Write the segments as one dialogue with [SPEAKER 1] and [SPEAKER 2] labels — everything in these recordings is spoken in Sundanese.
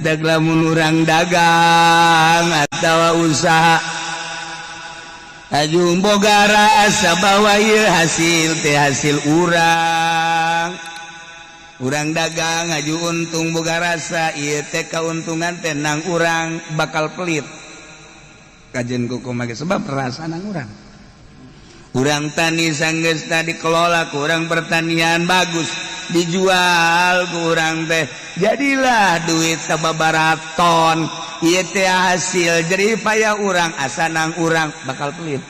[SPEAKER 1] Matak lamun urang dagang atawa usaha, aju boga rasa bahwa ieu hasil teh hasil urang. Urang dagang aju untung, boga rasa ieu teh kauntungan teh nang urang, bakal pelit kajen kuku make, sebab rasa nang urang. Urang tani, sanggeus dikelola ku urang pertanian bagus, dijual ku urang teh, jadilah duit sababaraton. Ieu teh hasil jerih payah urang, asa nang urang, bakal pelit.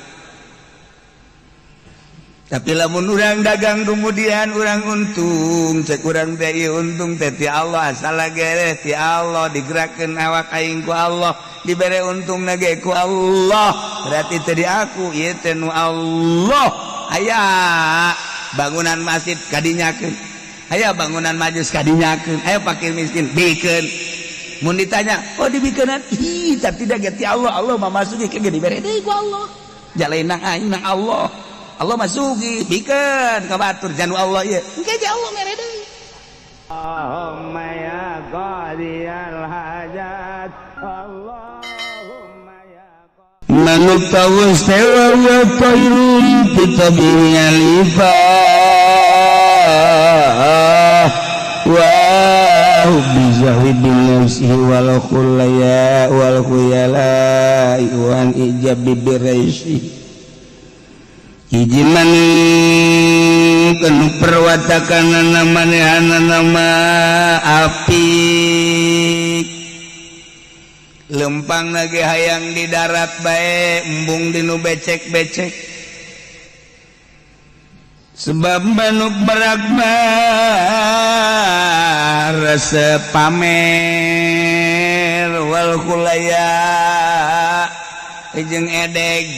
[SPEAKER 1] Tapi lamun urang dagang, kemudian urang untung, cek urang teh, ieu untung teh ti Allah, asal gere ti Allah, digerakkeun awak aing ku Allah, dibere untung ge ku Allah, berarti teh di aku, ieu teh nu Allah. Aya bangunan masjid kadinyakeun, aya bangunan majlis kadinyakeun, aya fakir miskin bikeun. Mun ditanya, "Oh, dibikeunan?" "Ih, tapi tidak ti Allah. Allah mah masuki ke, dibere deui ku Allah. Jalain nang aing, nang Allah. Allah masuki, bikeun ka batur janu Allah ieu." Engke ge Allah mere deui.
[SPEAKER 2] Allahumma ya qadiyal hajat, Allahumma ya
[SPEAKER 1] Manuk tawus teh wa tayrun titabi alifah wa bizawi bin nafsihi wal khulaya wal khuyala wan ijab bi hiji manuk anu perwatakan manehana nama apik, lempang lagi hayang di darat bae, embung dinu becek-becek, sebab manuk merak mah resep pamer, wal khuyala jeung edeg,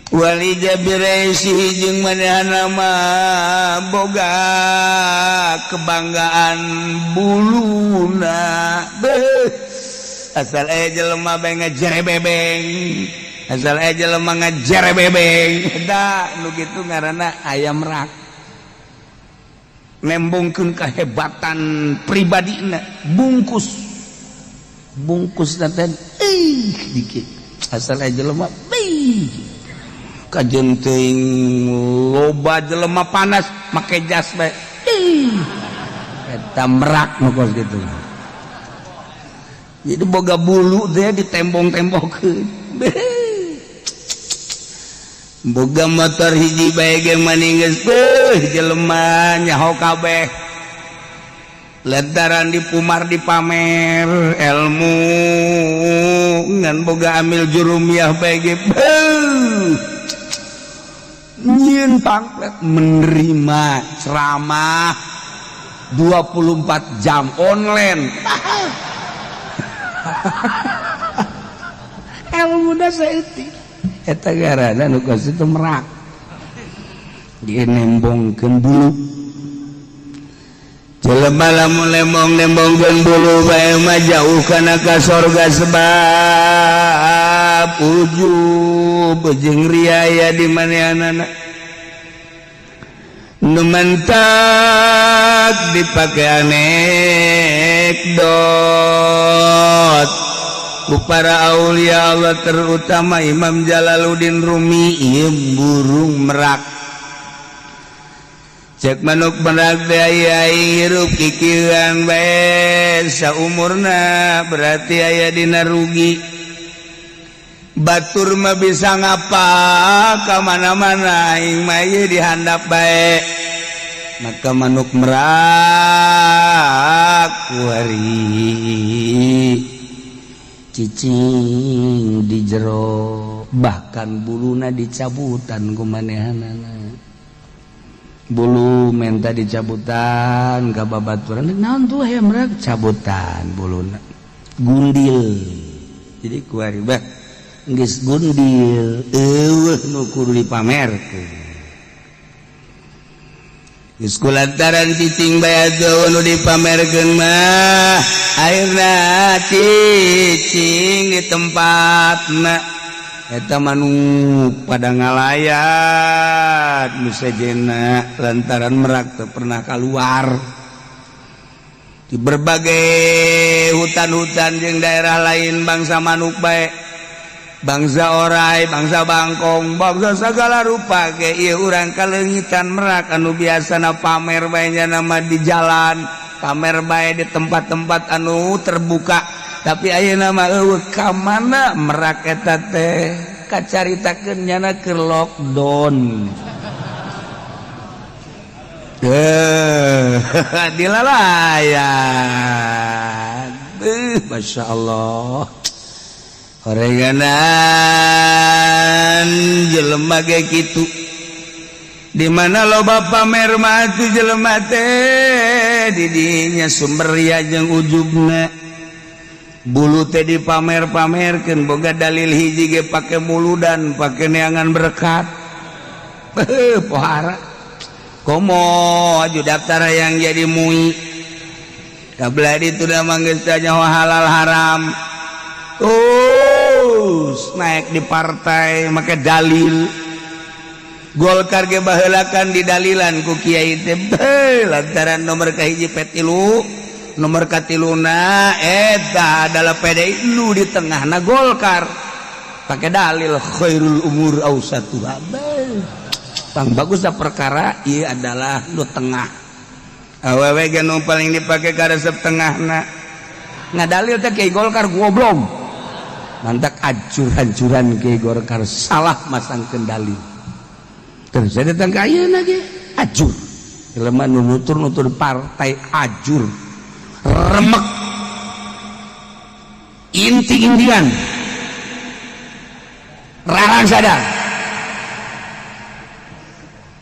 [SPEAKER 1] wal ijabi jeung manehana mah boga kebanggaan buluna. Beuh, asal aya jelema bae ngejere bebeng, asal aya jelema ngejere bebeng. Da nu kitu ngaranna ayam merak, nembongkeun kehebatan pribadina, bungkus bungkus teh ih dikit, asal aya jelema ih kajen teuing loba jelema panas make jas bae. Ih, eta merak nu kos kitu. Jadi boga bulu teh ditembong-tembongkeun. Boga motor hiji bae ge maning geus beuh, jelema nyaho kabeh, lantaran dipumar, dipamer ilmu. Ngan boga amil jurumiyah bae ge, beuh, nyieun pamflet menerima ceramah 24 jam online. Ilmu saeutik, eta garana nu kos itu merak, dia nembongkeun bulu. Jelema lamun lembong nembongkeun bulu bae mah jauh kana ka sorga, sebab ujub jeung riaya di manehanana. Nu mantak dipake anekdot ku para aulia Allah, terutama Imam Jalaluddin Rumi, ieu burung merak. Cek manuk merak teh, aya hirup kikieuan bae saumurna, berarti aya dina rugi. Batur mah bisa ngapa ka mana-mana, aing mah ieu dihandap bae. Maka manuk merak kuari cicing di jero, bahkan buluna dicabutan ku manehanana. Bulu menta dicabutan ka babaturan. Naon tuh hayam merak? Cabutan buluna, gundil. Jadi kuari bah geus gundil, eueuh nu kudu dipamerkeun. Geus kulantaran cicing bae nu dipamerkeun mah, akhirna cicing di tempatna. Eta manuk pada ngalayat nu sejena, lantaran merak teu pernah keluar. Di berbagai hutan-hutan jeung daerah lain, bangsa manuk bae, bangsa orai, bangsa bangkong, bangsa segala rupa ge ieu urang kaleungitan merak anu biasana pamer bae nama di jalan, pamer bae di tempat-tempat anu terbuka. Tapi ayeuna mah euweuh. Ka mana merak eta teh? Kacaritakeun nyana keur lockdown. Eh, dilalayan. Masya Allah. Horenganan jelema ge kitu. Di mana loba pamer mah atuh jelema teh didinya sumber ria jeung ujubna. Bulu teh dipamer-pamerkeun, boga dalil hiji ge pake muludan, pake neangan berkat. Beuh, pohara. Komo aju daftar yang jadi MUI. Kabla itu dah manggis tanya halal haram. Terus naik di partai make dalil. Golkar ge baheulakan didalilan ku kiai teh lantaran nomor kahiji P3, nomor katiluna eta adalah PDI, nu di tengahna Golkar, pakai dalil khairul umur ausatuha. Bang, bagus dah perkara ieu adalah nu tengah. Awewe ge nu paling dipake karesep tengahna. Ngadalil teh kiai Golkar goblok. Mantak acur-ancuran kiai Golkar salah masangkeun dalil. Terus saya datang ke ayeuna ge ajur. Jelema nu nutur-nutur partai ajur. Remek. Inti-intian. Rarang sadar.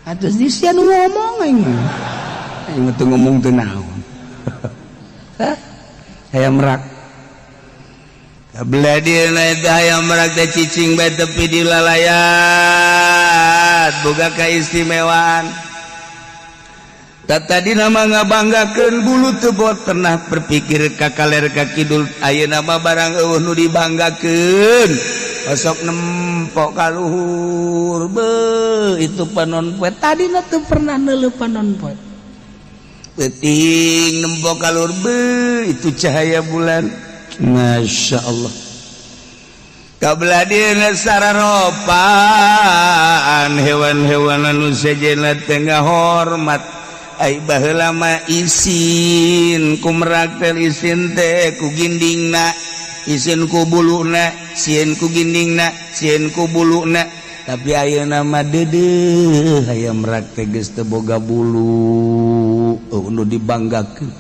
[SPEAKER 1] Atus di sia nu ngomong aing mah. Aing mah teu ngomong teu naon. Hah? Hayam merak. Kabelah dieuna eta hayam merak teh cicing bae tepi di lalayat, boga kaistimewaan. Tadi nama ngabanggakeun bulu teu bot pernah berpikir ka kaler ka kidul. Ayeuna mah barang euweuh nu dibanggakeun, osok nempok ka luhur. Be, itu panon poe, tadina teu pernah neuleuh panon poe. Peuting nempok ka luhur, be, itu cahaya bulan, Masya Allah. Kabelah dieuna sararopan hewan-hewan anu sejenna teh ngahormat. Ai baheula mah isin ku merak teh, isin teh ku gindingna, isin ku buluna, sieun ku gindingna, sieun ku buluna. Tapi ayeuna mah deudeuh hayam merak teh geus teu boga bulu, euweuh nu dibanggakeun.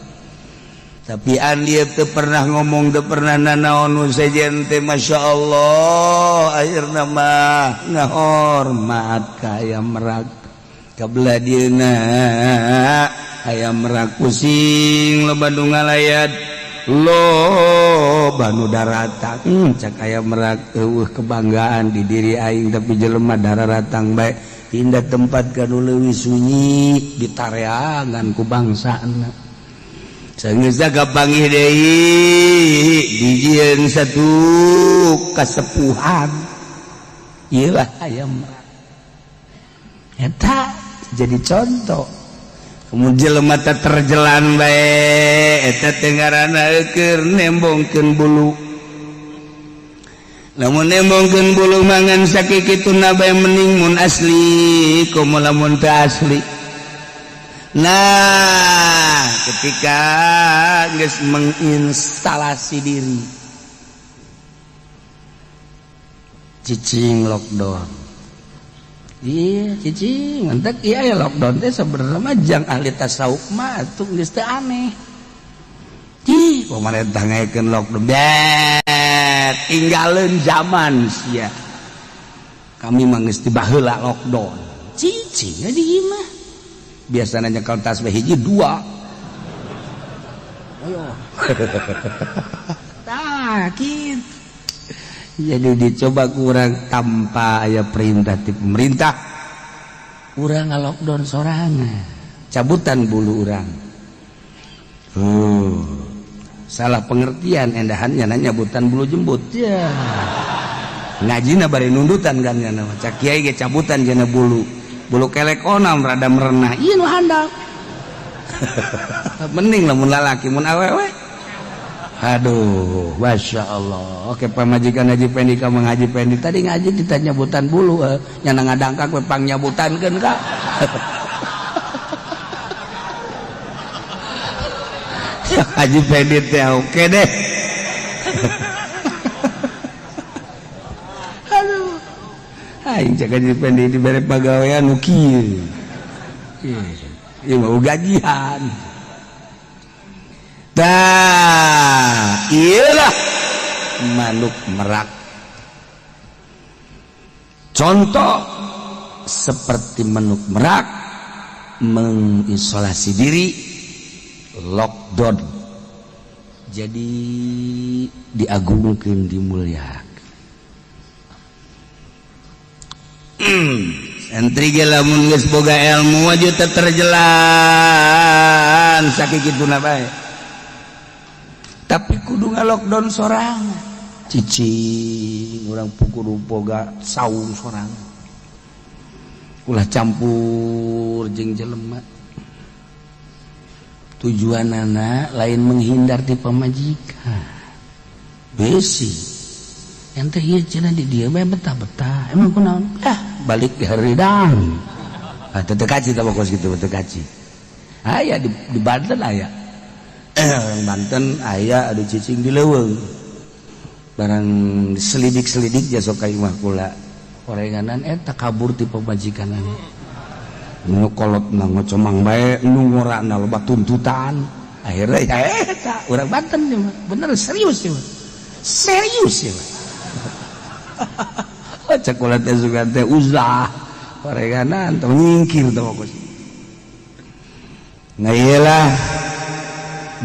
[SPEAKER 1] Tapi dia teu pernah ngomong, teu pernah nanaon nu sejen teh. Masya Allah, akhirna mah ngahormat ka hayam merak. Kabelah dieuna hayam merak pusing, loba nu ngalayat, loba nu daratang. Cak hayam merak, euweuh kebanggaan di diri aing, tapi jelema dararatang bae. Pindah tempat ka nu leuwih sunyi, ditareangan ku bangsana. Sanggeus kapanggih deui, dijieun satu kasepuhan. Ieu lah hayam merak eta jadi contoh. Kemudian jelema teh terjelan bae, eta teh ngaranna keur nembongkeun bulu. Lamun nembongkeun bulu mangan sakikituna bae mending mun asli, komo lamun teu asli. Nah, ketika geus menginstalasi diri, cicing lockdown. Iya, cicing mantap. Iya ya, lockdown teh sebenarnya mah jang ahli tasawuf mah atuh geus teu aneh. Ih, pemerintah ngayakeun lockdown. Bet, tinggalin zaman sia. Kami mah geus ti baheula lockdown. Cicing di imah. Biasanya nyekel tasbih hiji dua. Ayo. Tah, kitu. Jadi dicoba kurang tanpa aya perintah ti pemerintah, urang lockdown sorangan, cabutan bulu urang. Salah pengertian endahannya nanya cabutan bulu jembut ya. Ngajina bari nundutan kan nya nama cak kiai ge cabutan jana bulu bulu kelek onam rada merenah ieu nu handap. Mending lamun lalaki, mun awewe. Aduh, Masya Allah. Oke, pamajikan Haji Pendi ka Mang Haji Pendi tadi ngaji ditanya nyabutan bulu, nyana ngadangkak we pang nyabutankeun ka. Haji Pendi teh oke deh. Aduh. Aing cek Haji Pendi dibere pagawean nu kieu. Ieu mau gajian. Tah, iyalah manuk merak. Contoh seperti manuk merak mengisolasi diri, lockdown. Jadi diagungkan, dimuliakan. Santri ge lamun geus boga ilmu waju teu terjelan sakituna bae. Tapi kudu nga-lockdown sorangan. Cicing urang kudu boga saung sorangan. Ulah campur jeung jelema. Tujuan anak lain menghindar di pamajikan. Besi. Yang teh ieu cenah di dieu bae betah-betah. Emang kunaon? Ah, balik di haridang. Ah, teu kaci tah kos kitu teu kaci. Aya di Banten aya. Orang Banten aya adu cicing di leuweung. Barang selidik-selidik jasok ka imah kula. Orenganan eta kabur ti pamajikanana. Nu kolotna ngocomang bae, nu ngorana loba tuntutan. Akhirnya ya eta urang Banten ieu mah. Bener serius ieu mah. Serius ieu mah. Cek kula teh sugan teh uzlah. Orenganan teh nyingkir teh kos. Nah iyalah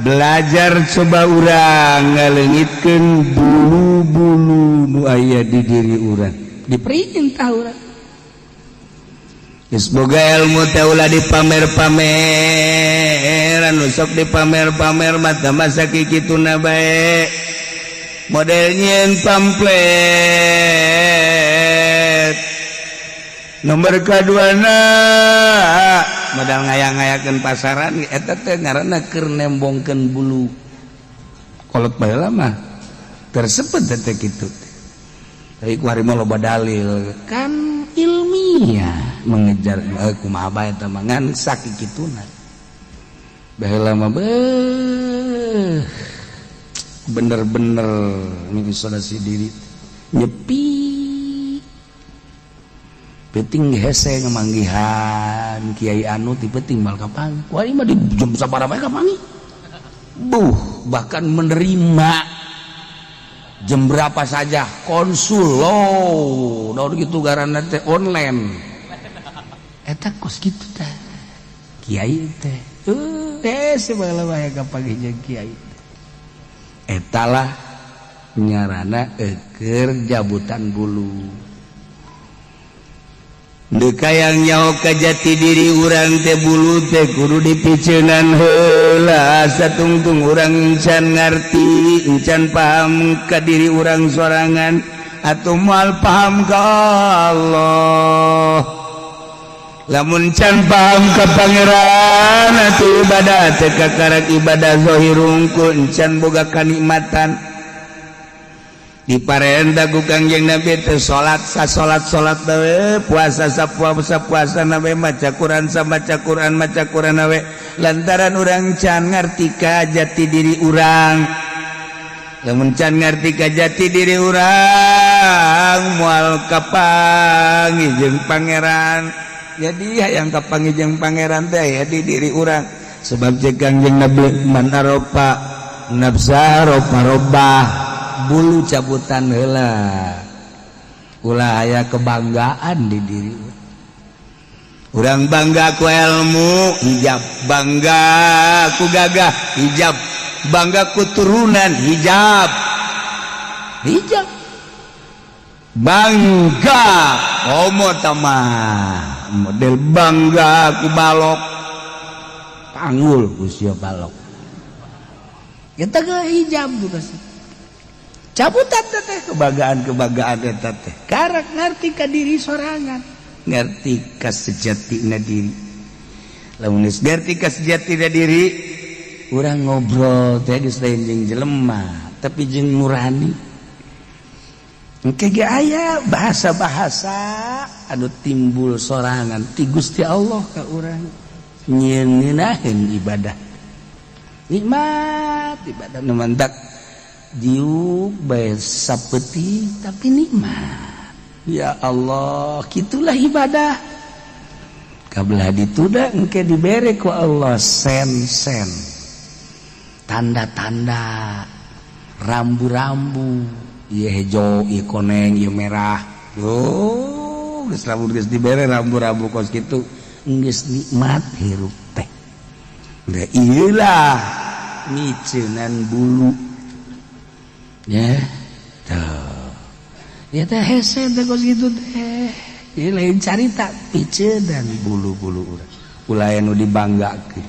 [SPEAKER 1] belajar coba urang ngaleungitkeun bulu-bulu nu aya di diri urang, diperintah urang. Geus boga ilmu teh ulah dipamer-pameran, nu sok dipamer-pamer mah teh masa kikituna bae. Model nyieun pamflet. Nomor kaduana modal ngayang-ngayakeun pasaran eta teh ngaranna keur nembongkeun bulu. Kolot baheula mah tersebut teh kitu. Tapi ku hari mah loba dalil kan ilmiah mengejar kumaha bae eta mah ngan sakikituna. Baheula mah beuh bener-bener mengisolasi diri nyepi. Penting hese ngemanggihan Kiai anu ti penting mal kapanggih. Wah ini mah di jam sabaraha bae kapanggih. Buh, bahkan menerima jam berapa saja konsul loh. Daun gitu garana teh online. Eta kos kitu teh. Kiai teh. Hese baheula bae kapanggih jeung kiai. Eta lah nyarana keur jabutan bulu. Dekayang nyaho ka jati diri urang teh bulu teh kudu dipiceunan heula satungtung urang encan ngarti encan paham ka diri urang sorangan atuh moal paham ka Allah. Lamun can paham ka Pangeran atuh ibadah teh kakarak ibadah zahir hungkul encan boga kanikmatan. Diparenta ku Kangjeng Nabi teh salat sa salat salat we puasa sa puasa puasa na we maca Quran sa maca Quran maca Quran we lantaran urang can ngarti ka jati diri urang. Lamun can ngarti ka jati diri urang moal kapanggih jeung Pangeran. Jadi hayang kapanggih jeung Pangeran teh aya di diri urang. Sebab cek Kangjeng Nabi man arofa nafsa arofa robbah. Bulu cabutan heula ulah aya kebanggaan di diri urang. Bangga ku ilmu hijab, bangga ku gagah hijab, bangga ku turunan hijab, hijab bangga homo tamah model bangga ku balok panggul ku sia balok kita ke hijab juga sih. Cabutan teh kebanggaan-kebanggaan eta teh karak ngarti ka diri sorangan, ngarti ka sejatina diri. Lamun geus ngarti ka sejatina diri Urang ngobrol teh geus lain jeung jelema, tapi jeung nurani. Engke ge aya bahasa-bahasa anu timbul sorangan ti Gusti Allah ka urang, nyieun ngeunaheun ibadah, nikmat ibadah. Nu mantak diuk bae sapeuting, tapi nikmat. Ya Allah, kitulah ibadah. Kabelah dituda engke dibere ku Allah sen-sen, tanda-tanda, rambu-rambu, ieu hejo, ieu koneng, ieu merah. Oh, geus, lamun geus dibere rambu-rambu kos kitu, geus nikmat hirup teh. Da ieulah miceunan bulu ya tuh ya teh, hese teh kos kitu teh. Ieu lain carita piceunan bulu-bulu urang, ulah anu dibanggakeun.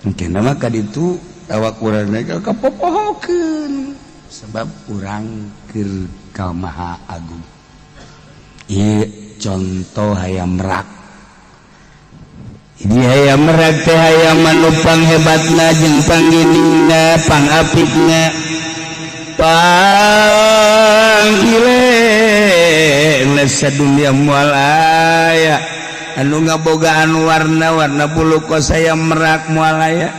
[SPEAKER 1] Mungkin nama kaditu awak urang kapopohokeun sebab urang keur ka Maha Agung. Ieu contoh hayam merak. Ini hayam merak teh hayam anu panghebatna jeung pangginingna, pangapikna, panggile sadunia. Moal aya anu ngabogaan warna-warna bulu kos hayam merak, moal aya.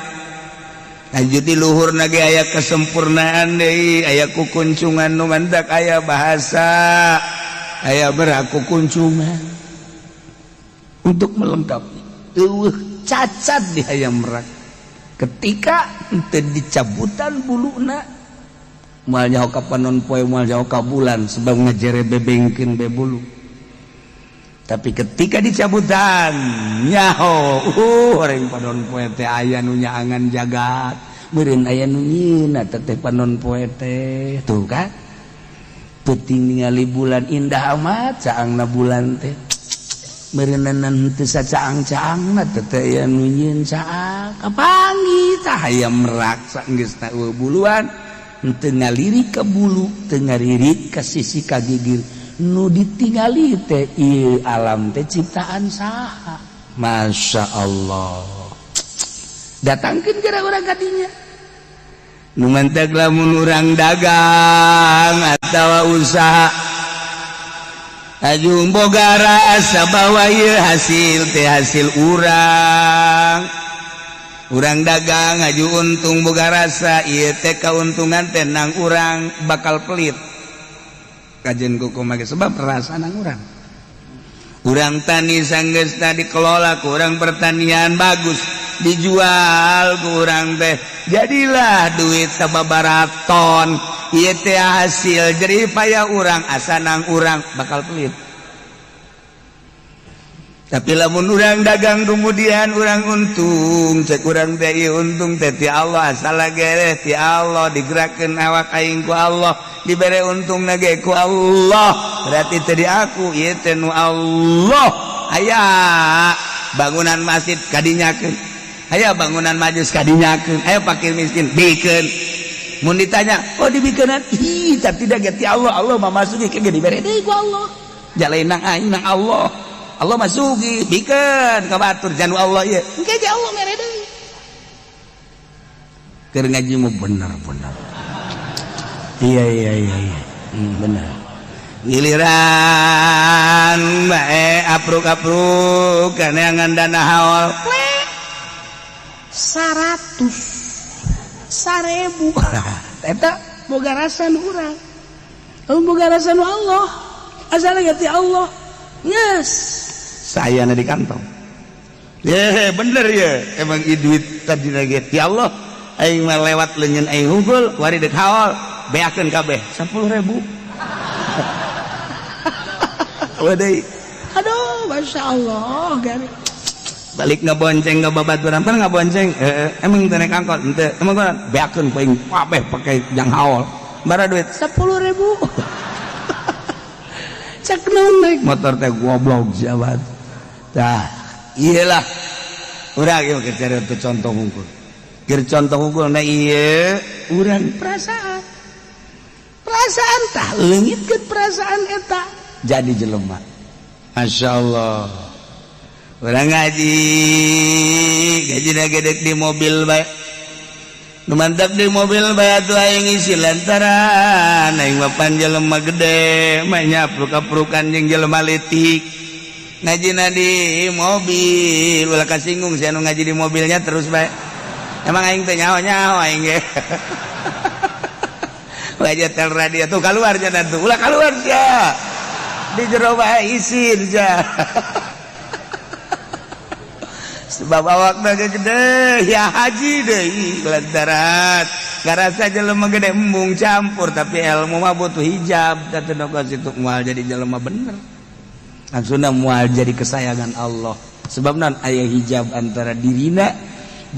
[SPEAKER 1] Lanjut di luhur ge aya kesempurnaan deui, aya kukuncungan. Nu mantak aya bahasa aya merak kukuncungan untuk melengkapi. Eueuh cacat di hayam merak. Ketika henteu dicabutan buluna, moal nyaho ka panon poe, moal nyaho ka bulan, sebab ngejere bebengkeun be bulu. Tapi ketika dicabutan, nyaho, orang panon poe teh aya nu nyaangan jagat, meureun aya nu nyieun teh teh panon poe teh. Tuh kan, peuting ningali bulan indah amat caangna bulan teh, meureunan teu sacaang-caangna teh teh aya nu nyieun caang. Kapanggih tah hayam merak saenggeusna eueuh buluan, henteu ngalirik ka bulu, teu ngalirik ka sisi ka gigir. Nu ditingali teh ieu alam teh ciptaan saha? Masya Allah. Datangkeun kira urang kadinya. Nu mantak lamun urang dagang atawa usaha, aju boga rasa bahwa ieu hasil teh hasil urang. Urang dagang aju untung, boga rasa ieu teh kauntungan teh nang urang, bakal pelit kajen kuku make sebab rasa nang urang. Urang tani, sanggeusna dikelola ku urang pertanian bagus, dijual ku urang teh, jadilah duit sababaraton. Ieu teh hasil jerih payah urang, asa nang urang, bakal pelit. Tapi lamun urang dagang, kemudian urang untung, cek urang teh ieu untung teh ti Allah, asal gereh ti Allah, digerakkeun awak aing ku Allah, dibere untung ge ku Allah, berarti teh di aku, ieu teh nu Allah. Aya bangunan masjid kadinyakeun, aya bangunan majlis kadinyakeun, aya fakir miskin bikeun. Mun ditanya, "Oh, dibikeunan?" Ih, tapi tidak ti Allah. Allah mah masuki ke dibere deui ku Allah, jalain nang aing nang Allah. Allah masuki, bikeun ka batur janu Allah ieu, engke ge Allah mere deui. Keur ngaji mu bener-bener. Iya, bener. Giliran bae apruk-apruk kaneangan dana haul 100 1000, eta boga rasa nu urang, boga rasa nu Allah, asal ti Allah, yes, saya di kantong ya bener ya. Emang duit tadi lagi ti Allah, aing mah lewat leungeun aing hungkul. Wari dek haul, beakeun kabeh 10.000. Waduh, aduh, masya Allah, gari balik ngebonceng ke babaturan pan ngabonceng, eh, emang teu naik angkot henteu, emang kan beakeun ku aing kabeh pake jang haul. Bara duit 10.000, cek naon naik motor teh, goblok jabat. Tah, iyalah urang ieu keur cari untuk contoh hungkul, keur contoh hungkul. Nah, ieu urang perasaan, perasaan tah leungitkeun perasaan eta jadi jelema. Masya Allah. Urang ngaji, gaji gedek di mobil bae. Nu mantap di mobil bae atuh aing isi lantaran aing mah pan jelema gede, mah nyapruk-aprukan jeung jelema leutik. Ngajina di mobil, ulah kasinggung sia nu ngaji di mobilnya terus bae. Emang aing teh nyaho-nyaho aing ge. Wajah tel radio tuh keluar jangan tuh, ulah keluar sia. Di jero bae isin sia. Sebab awak gede ya haji deui lantaran ngarasa jelema gede embung campur, tapi ilmu mah butuh hijab. Teu situ moal jadi jelema bener, langsungna moal jadi kesayangan Allah. Sebab non aya hijab antara dirina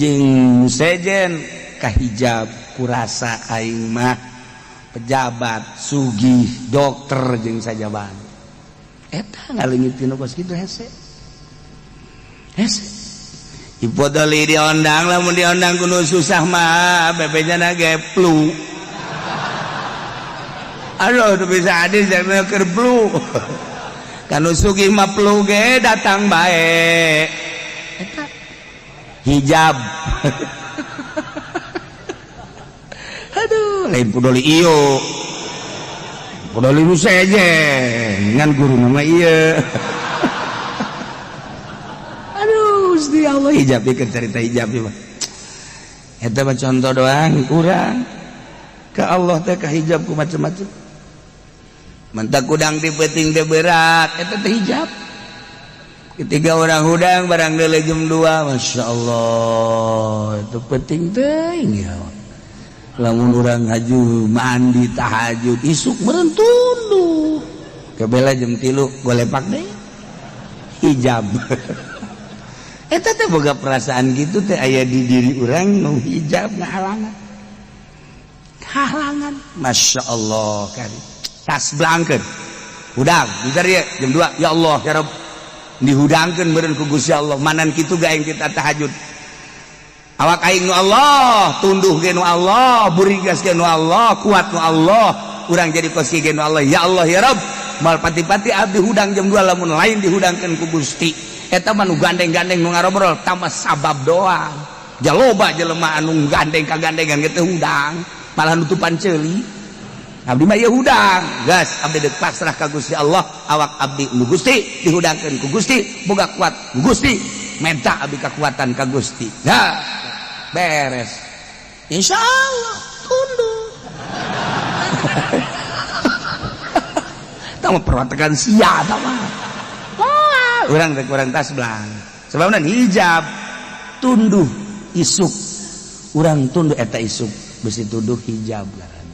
[SPEAKER 1] jeung sejen kahijab kurasa aing mah pejabat, sugih, dokter jeung sajaban eta ngaleungit tinu kos kitu hese hese. Ipodoli diondang, lamun diondang kudu susah mah bebejana ge flu. Aduh, teu bisa adil jangan keur flu. Kanu sugih mah flu ge datang bae. Eta hijab. Aduh, lain podoli ieu. Podoli nu sejen ngan guru nama ieu. Gusti Allah hijab ikan cerita hijab mah. Eta mah contoh doang kurang. Ka Allah teh ka hijab ku macam-macam. Mentak kudang di peuting teh berat, eta teh hijab. Ketika orang hudang barang deuleu jam 2, Masya Allah, itu penting teuing ya. Lamun urang haju mandi tahajud isuk meureun tunduh. Kebela jam 3 golepak deui. Hijab. Eta teh boga perasaan gitu teh aya di diri urang nu hijab ngahalangan. Halangan. Masya Allah kari. Tas blangkeun. Hudang, bentar ya jam 2. Ya Allah ya Rabb. Dihudangkeun meureun ku Gusti Allah. Manan kitu ga aing kita tahajud. Awak aing nu Allah, tunduh ge nu Allah, burigas ge nu Allah, kuat nu Allah, urang jadi kos ge nu Allah. Ya Allah ya Rabb. Mal pati-pati abdi hudang jam 2 lamun lain dihudangkeun ku Gusti. Eta mah nu gandeng-gandeng nu ngarobrol tambah sabab doang. Jaloba jelema anu gandeng kagandengan ge teh hudang, malah nutupan ceuli. Abdi mah ieu hudang, gas abdi deuk pasrah ka Gusti Allah, awak abdi nu Gusti dihudangkeun ku Gusti, boga kuat ku Gusti, menta abdi kekuatan ka Gusti. Nah, beres. Insyaallah tunduk. Tah mah perwatekan sia tah mah. Urang teh kurang tas belang. Sebabna hijab tunduh isuk. Urang tunduh eta isuk besi tunduh hijab ngaran.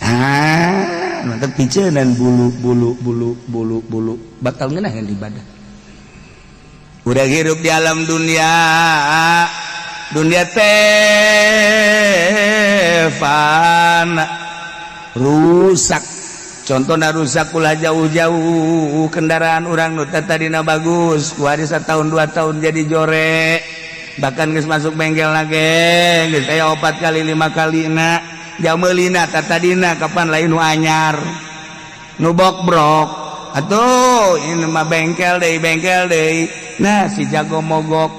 [SPEAKER 1] Ah, mantap picenan bulu bulu bulu bulu bulu bakal ngeunaheun ibadah. Udah hirup di alam dunia, dunia teh fana, rusak. Contohna rusak ulah jauh-jauh kendaraan urang nu tadina bagus, ku hari setahun 2 tahun jadi jorek. Bahkan geus masuk bengkel lagi, geus aya 4 kali 5 kali na jameulina tadina kapan lain nu anyar. Nu bokbrok. Atuh ini mah bengkel deui. Nah si jago mogok.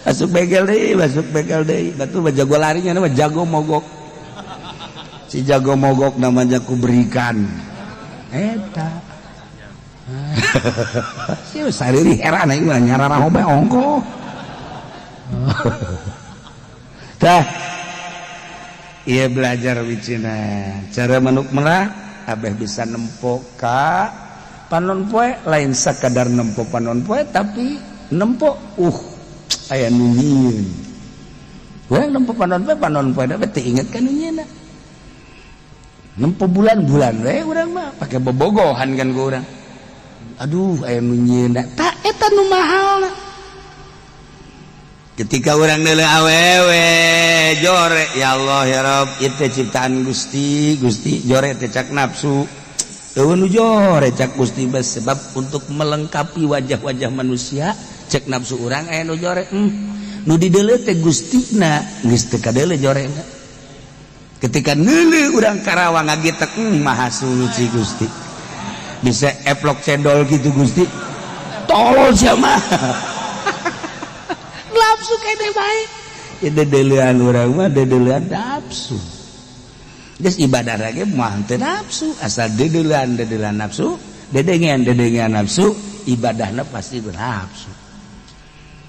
[SPEAKER 1] Masuk bengkel deui, batu mah jago larinya mah jago mogok. Si jago mogok namanya ku berikan eta. Si sariri heran aing mah nyararaho bae ongko. Tah ieu belajar wicina cara manuk merak abeh bisa nempo ka panon poe, lain sakadar nempo panon poe tapi nempo aya nu nyieun. Urang nempo panon poe da teu inget ka nu nyieunna. Nempo bulan-bulan we urang mah pake bobogohan kan ku urang. Aduh aya nu nyieunna ta eta nu mahalna. Ketika urang deuleu awewe jore, ya Allah ya Rabb, ieu teh ciptaan Gusti, Gusti jore teh cak nafsu. Eueuh nu jore cak Gusti bes sebab untuk melengkapi wajah-wajah manusia cek nafsu urang aya nu jore. Nu dideuleu teh Gustina geus teu kadeuleu jorena. Ketika neuleuh urang Karawang ngagitek maha suci Gusti. Bisa eplok cendol gitu Gusti. Tolol sia mah. Nafsu kene bae. Ya dedelean urang mah dedelean nafsu. Geus ibadah lagi mah teu nafsu, asal dedelean dedelean nafsu, dedengean dedengean nafsu, ibadahna pasti bernafsu.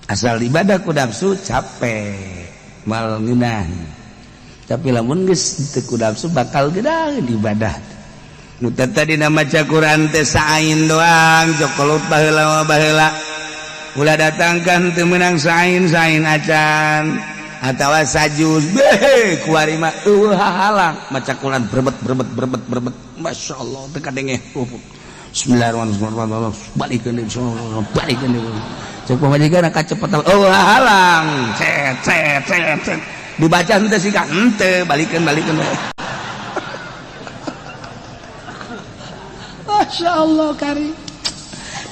[SPEAKER 1] Asal ibadah ku nafsu capek, mal ngeunah. Tapi lamun geus teu ku nafsu bakal gedaheun ibadah. Nu tadi maca Quran teh saain doang, jokolot baheula mah baheula. Ulah datangkan teu meunang sain-sain acan atawa sajuz beh kuari mah eueuh hahalang maca Quran berbet berbet berbet berbet masyaallah teu kadenge. Bismillahirrahmanirrahim balikeun deui balikeun deui. Cek pamajikan kacepetan eueuh hahalang cet cet cet cet dibaca henteu sih ka henteu balikeun balikeun. Masya Allah kari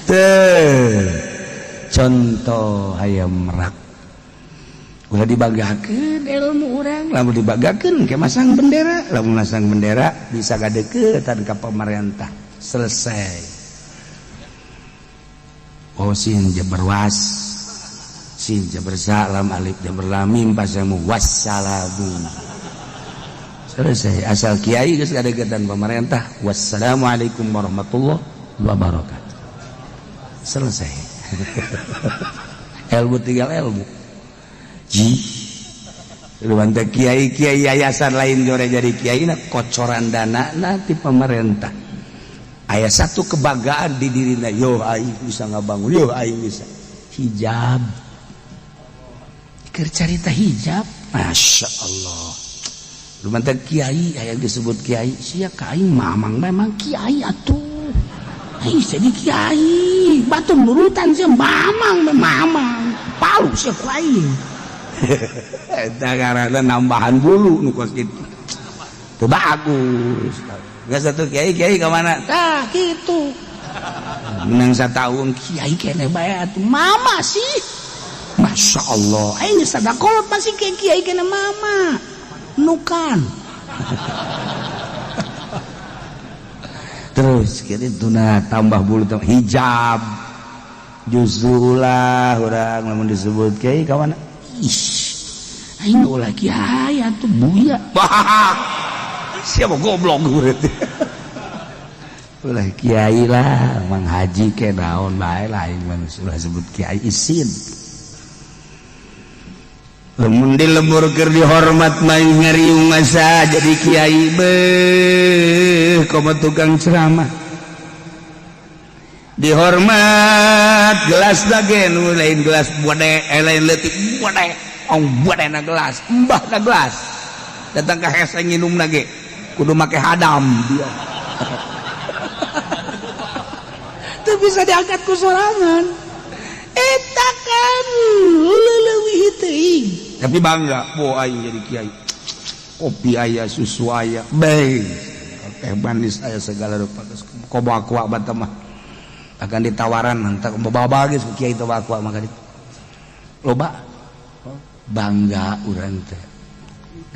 [SPEAKER 1] teh contoh hayam merak ulah dibanggakeun ilmu urang lamun dibanggakeun ke masang bendera lamun masang bendera bisa gadeukeutan ka pamarentah selesai. Oh sin jabar was sin jabar sa lam alif jabar lam mim pasamu wassalamu selesai. Asal kiai geus gadeukeutan pamarentah wassalamualaikum warahmatullahi wabarakatuh selesai. Ilmu tinggal ilmu. Ji luwanta kiai-kiai yayasan lain jore jadi kiai na kocoran dana na ti pemerintah. Aya satu kebanggaan di dirina, yo aing bisa ngabangun, yo aing bisa hijab. Keur carita hijab, Masya Allah. Luwanta kiai aya disebut kiai, sia ka aing mamang memang kiai atuh. Aing jadi kiai, batur nurutan sia mamang mamang, palu sia ku aing. Eta karena nambahan bulu nu kos kitu. Teu bagus. Geus atuh kiai-kiai ka mana? Tah kitu. Menang sataun kiai keneh bae atuh mama sih. Masya Allah, aing geus sadakolot masih kiai keneh mama. Nukan. Terus kitu tuna tambah bulu tambah hijab. Justru ulah urang lamun disebut kiai ka mana? Ih, aing ulah kiai atuh buya. Siapa goblok berarti. Ulah kiai lah, mang haji ke naon bae lah aing mah ulah sebut kiai isin. Lamun di lembur keur dihormat mah ngariung masa jadi kiai beuh komo tukang ceramah. Dihormat gelas dage nu lain gelas bode lain leutik bode ong bode na gelas embah na gelas datang ka hese nginum nage kudu make hadam dia. Teu bisa diangkat ku sorangan eta kan leuwih teuing tapi bangga bo aing jadi kiai kopi aya susu aya bae teh manis aya segala rupa komo aqua bata mah akan ditawaran entar bawa geus ku kiai teh aqua maka loba bangga urang teh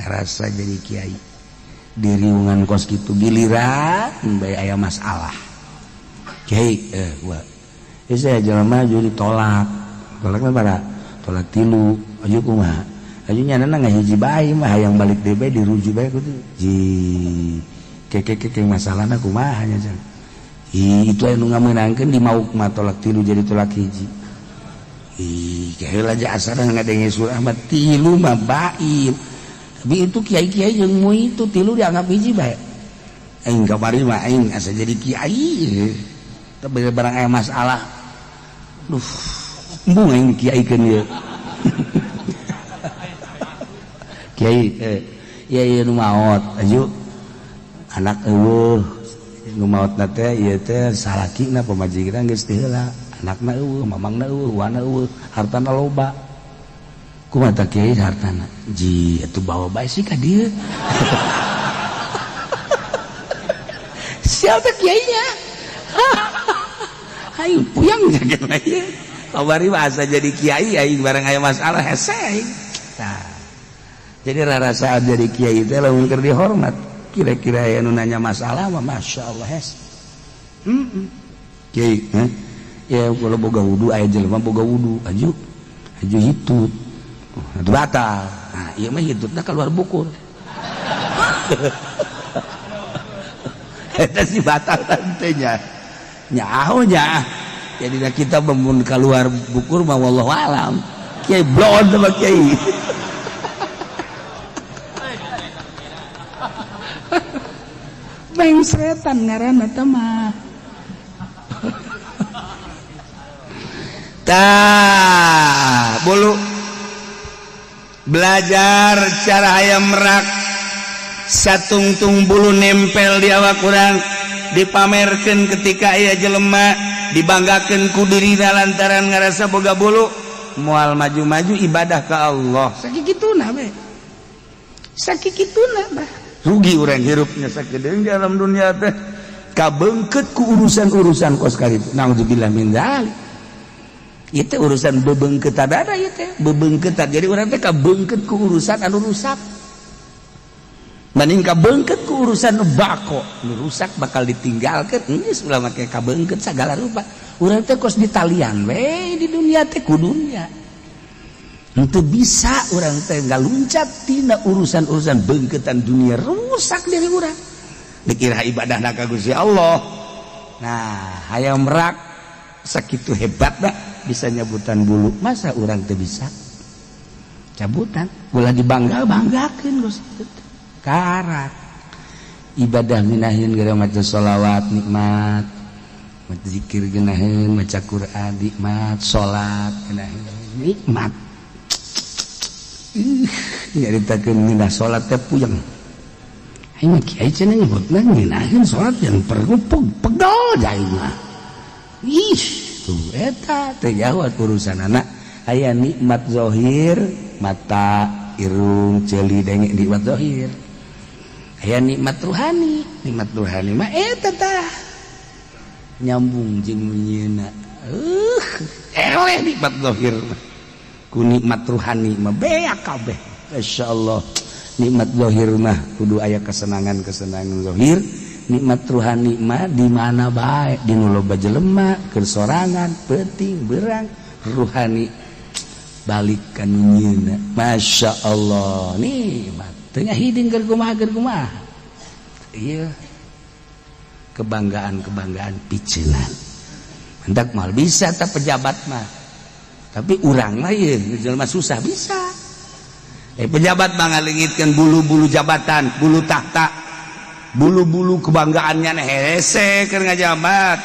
[SPEAKER 1] rasa jadi kiai diriungan kos kitu giliran bae aya masalah kiai gua ieu saya jelema maju ditolak tolakna bara tolak tilu aju kumaha aju nyanana ngahiji bae mah hayang balik deui bae dirujuk bae kudu ji keke masalahna kumaha nya jang. Ih, itu anu ngamenangkeun di mauk mah tolak tilu jadi tolak hiji. Ih, heula aja asana ngadenge surah mah tilu mah bain. Tapi itu kiai-kiai jeung mu itu tilu dianggap hiji bae. Aing kamari mah aing asa jadi kiai. Tapi barang aya masalah. Duh, embung aing dikiaikeun ieu. Kiai ieu ieu nu maot aju anak eueuh nu maotna teh ieu teh salakina pamajikan geus teu heula anakna eueuh mamangna eueuh wana eueuh hartana loba kumaha tah kiai hartana ji atuh bawa bae sih ka dieu. Siapa kiainya? Aing puyang jaga ieu kamari mah asa jadi kiai aing barang aya masalah hese aing. Tah jadi rarasaan jadi kiai teh lamun keur dihormat kira-kira aya nu nanya masalah mah Masya Allah hes. Kiai, eh? Ya kalau boga wudu, aya jelema boga wudu aju aju hitut itu batal. Nah, ieu mah hitutna keluar bukur. Eta sih batal tantenya nyaho nya. Jadi kita mun keluar bukur mah wallahu alam. Kiai blon sama kiai. Mengsretan ngaranna teh mah. Tah, bulu belajar cara hayam merak satungtung bulu nempel di awak urang dipamerkeun ketika aya jelema dibanggakeun ku dirina lantaran ngarasa boga bulu moal maju-maju ibadah ka Allah. Sakituna we. Sakituna bah. Rugi urang hirupnya sakedeung di alam dunia teh kabeungkeut ku urusan-urusan kos karitu. Naudzubillah min dzalik. Itu urusan bebeungkeutan ada ieu teh, bebeungkeutan. Jadi urang teh kabeungkeut ku urusan anu rusak. Mending kabeungkeut ku urusan nu bako, nu rusak bakal ditinggalkeun. Geus ulah make kabeungkeut sagala rupa. Urang teh kos ditalian we di dunia teh ku dunia. Henteu bisa urang teh ngaluncat tina urusan-urusan beungkeutan dunia, rusak diri urang. Dikira ibadahna ka Gusti Allah. Nah, hayam merak sakitu hebatna bisa nyabutan bulu, masa urang teu bisa cabutan? Ulah dibangga-banggakeun Gusti. Karak ibadah minahin gara maca sholawat nikmat, maca zikir geunaheun, maca Quran nikmat, salat geunaheun nikmat. Nyaritakeun ngeunah salat teh puyeng. Aing mah kiai cenah nyebutna ngeunaheun salat yang perlu pegel aing mah. Ih, tuh eta teh jauh urusan anak. Aya nikmat zahir, mata, irung, ceuli, denge nikmat zahir. Aya nikmat ruhani, nikmat ruhani mah eta tah nyambung jeung nyeuna. Eleh nikmat zahir mah. Ku nikmat ruhani mah beak kabeh. Masyaallah. Nikmat zahir mah kudu aya kesenangan-kesenangan zahir. Nikmat ruhani mah di mana bae, di nu loba jelema, keur sorangan, peuting, berang, ruhani balik ka nu nyeuna. Masyaallah, nikmat. Teu ngahiding keur kumaha. Ieu kebanggaan-kebanggaan piceunan. Hendak mal bisa ta pejabat mah. Tapi urang mah ieu jelema susah bisa. Pejabat mah ngalengitkeun bulu-bulu jabatan, bulu tahta, bulu-bulu kebanggaannya hese keur ngajabat.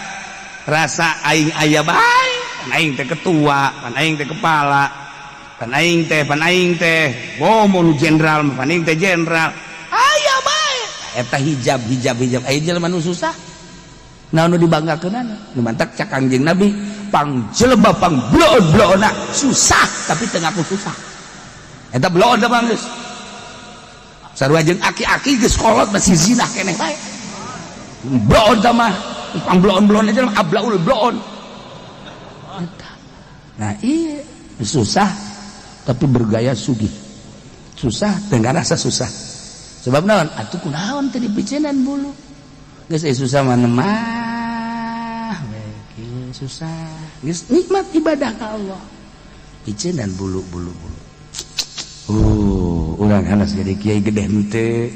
[SPEAKER 1] Rasa aing aya bae, pan aing teh ketua, pan aing teh kepala, pan aing teh, bomo nu jenderal, pan aing teh jenderal. Aya bae. Eta hijab hijab hijab aya jelema nu susah. Naon nu dibanggakeunana? Nu mantak cak Kangjeng Nabi, pang jelema pang bloon-bloonna susah tapi teu ngaku susah. Eta bloon da bang geus. Sarua jeung aki-aki geus kolot masih zina keneh bae. Bloon da mah, pang bloon-bloon aja ablaul bloon. Eta. Nah, iya susah tapi bergaya sugih. Susah teu ngarasa susah. Sebab naon? Atuh kunaon teh dipiceunan bulu. Geus susah mah mah we susah. Geus nikmat ibadah ka Allah. Piceunan bulu-bulu bulu. Urang hanas jadi kiai gede henteu,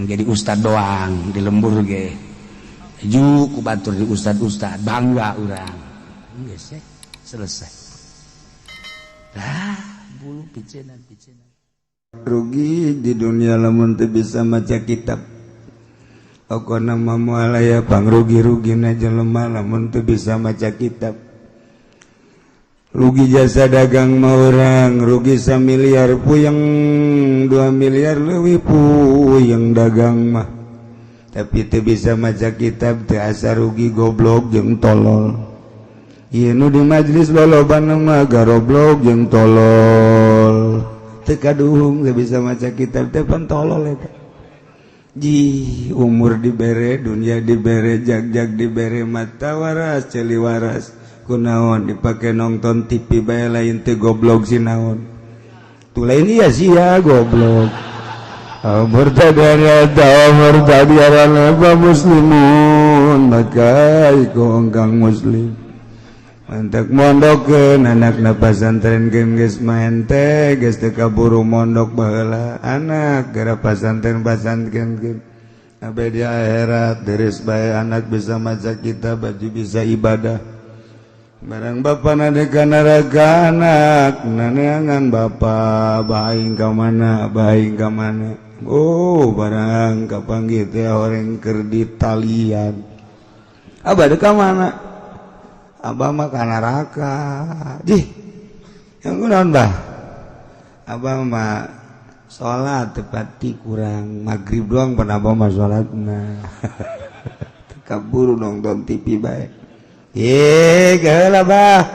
[SPEAKER 1] jadi ustad doang di lembur ge. Ju ku batur di ustad-ustad bangga urang. Geus selesai. Lah, bulu piceunan piceunan.
[SPEAKER 2] Rugi di dunia lamun teu bisa maca kitab. Pokona mah moal aya pangrugi-rugina jelema lamun teu bisa maca kitab. Rugi jasa dagang mah urang, rugi samiliar puyeng, 2 miliar leuwih puyeng dagang mah. Tapi teu bisa maca kitab teu asa rugi goblok jeung tolol. Ieu nu di majelis lolobana mah garoblok jeung tolol. Teu kaduhung teu bisa maca kitab teh pan tolol eta. Ji umur dibere, dunia dibere, jag-jag dibere, mata waras, ceuli waras. Kunaon dipake nonton TV bae lain teu goblok si naon. Tu lain iya sia goblok. Murtadana murtadiana muslimun. maka iku engkang muslim. Mantak mondokkeun anakna pasantren geus maen teh geus teu kaburu mondok baheula anak gara pasantren pasantren abe di akhirat deres bae anak bisa maca kitab baju bisa ibadah. Barang bapa nade ka neraka anak naneangan bapa baing ka mana baing ka mana. Oh barang kapanggih teh horeng keur ditalian. Abah de ka mana? Abah mah ka neraka. Jih. Yang kunaon bah? Abah mah salat tepati kurang maghrib doang pan abah mah salatna. Kaburu nonton TV bae. Ye, geula bah.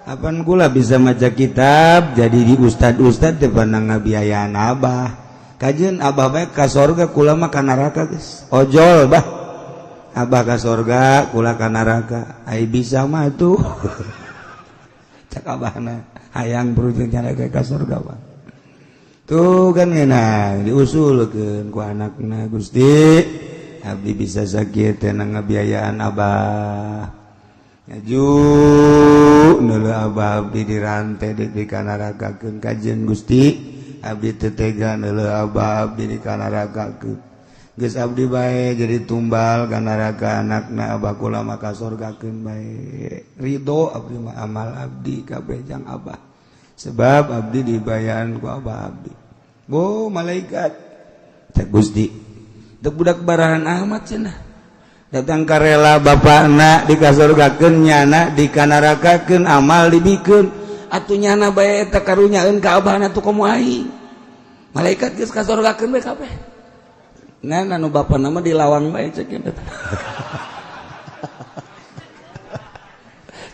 [SPEAKER 2] Apan kula bisa maca kitab jadi di ustad-ustad teh pandang ngabiayaan abah. Kajeun abah bae ka sorga kula mah ka neraka geus. Ojol bah. Abah ka sorga kula ka neraka. Ai bisa mah tuh. Cak abahna hayang berujung nyana ka sorga bah. Tuh kan ngeunah diusulkeun ku anakna Gusti. Abdi bisa sakit teh ngabiayaan abah. Ngaju neuleuh abah abdi dirantai di kanarakakeun kajeun Gusti. Abdi teu tega neuleuh abah abdi dikanarakakeun. Geus abdi bae jadi tumbal ka neraka anakna abah kula mah ka sorgakeun bae. Ridho abdi mah amal abdi kabeh jang abah. Sebab abdi dibayaan ku abah abdi. Bo malaikat cek Gusti. Teu budak barahan amat cenah. Datang karela bapakna dikasorgakeun nyana dikanarakakeun amal dibikeun atuh nyana bae eta karunyaeun ka abahna tuh komo aing. Malaikat geus kasorgakeun bae kabeh. Ngan anu bapana mah dilawang bae cek eta.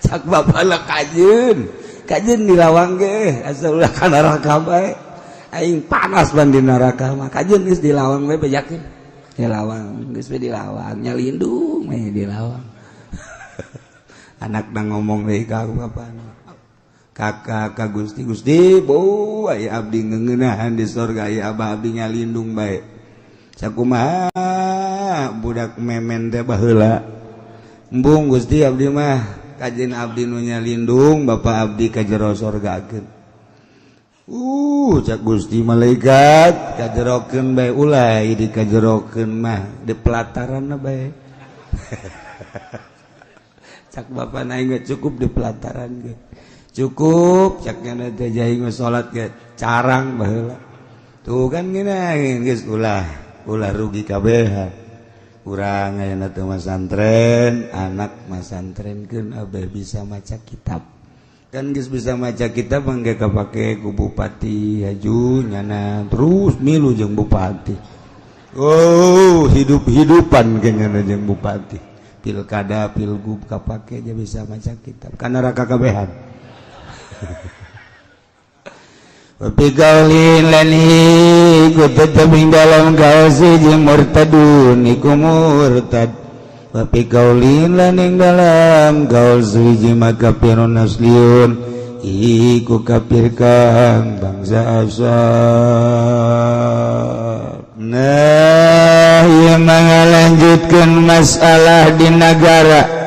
[SPEAKER 2] Cak bapana kajeun. Kajeun dilawang ge asa ulah ka neraka bae. Aing panas ban di neraka mah. Kajeun geus dilawang bae bejakeun. Dilawang geus we dilawang nyalindung we dilawang. Anakna ngomong deui ka bapana. Kakak ka Gusti, Gusti bo aya abdi ngeuneunahan di sorga aya abah abdi nyalindung bae. Sakumaha budak memen teh baheula. Embung Gusti abdi mah kajeun abdi nu nyalindung bapa abdi ka jero sorgakeun. Cak Gusti malaikat kajerokeun bae ulah di kajerokeun mah di pelataran bae. Cak bapa na geus cukup di pelataran ge. Cukup cak nyana teh jaing salat ge carang baheula. Tuh kan ngeunah geus ulah ulah rugi kabeh. Urang ayeuna teh masantren, anak masantrenkeun abeh bisa maca kitab. Kan geus bisa maca kitab mangga kapake ku bupati haju nyana terus milu jeung bupati. Oh, hidup-hidupan ge nyana jeung bupati. Pilkada, pilgub kapake dia bisa maca kitab. Ka neraka kabehan. Pigaulin lani ku tetep ing dalam kaos jeung murtadun iku murtad. Wapi kaulin lan ing dalam gaul suwiji maka kafirun asliun iku kafir kang bangsa asal. Nah, ieu mangalanjutkeun masalah di negara.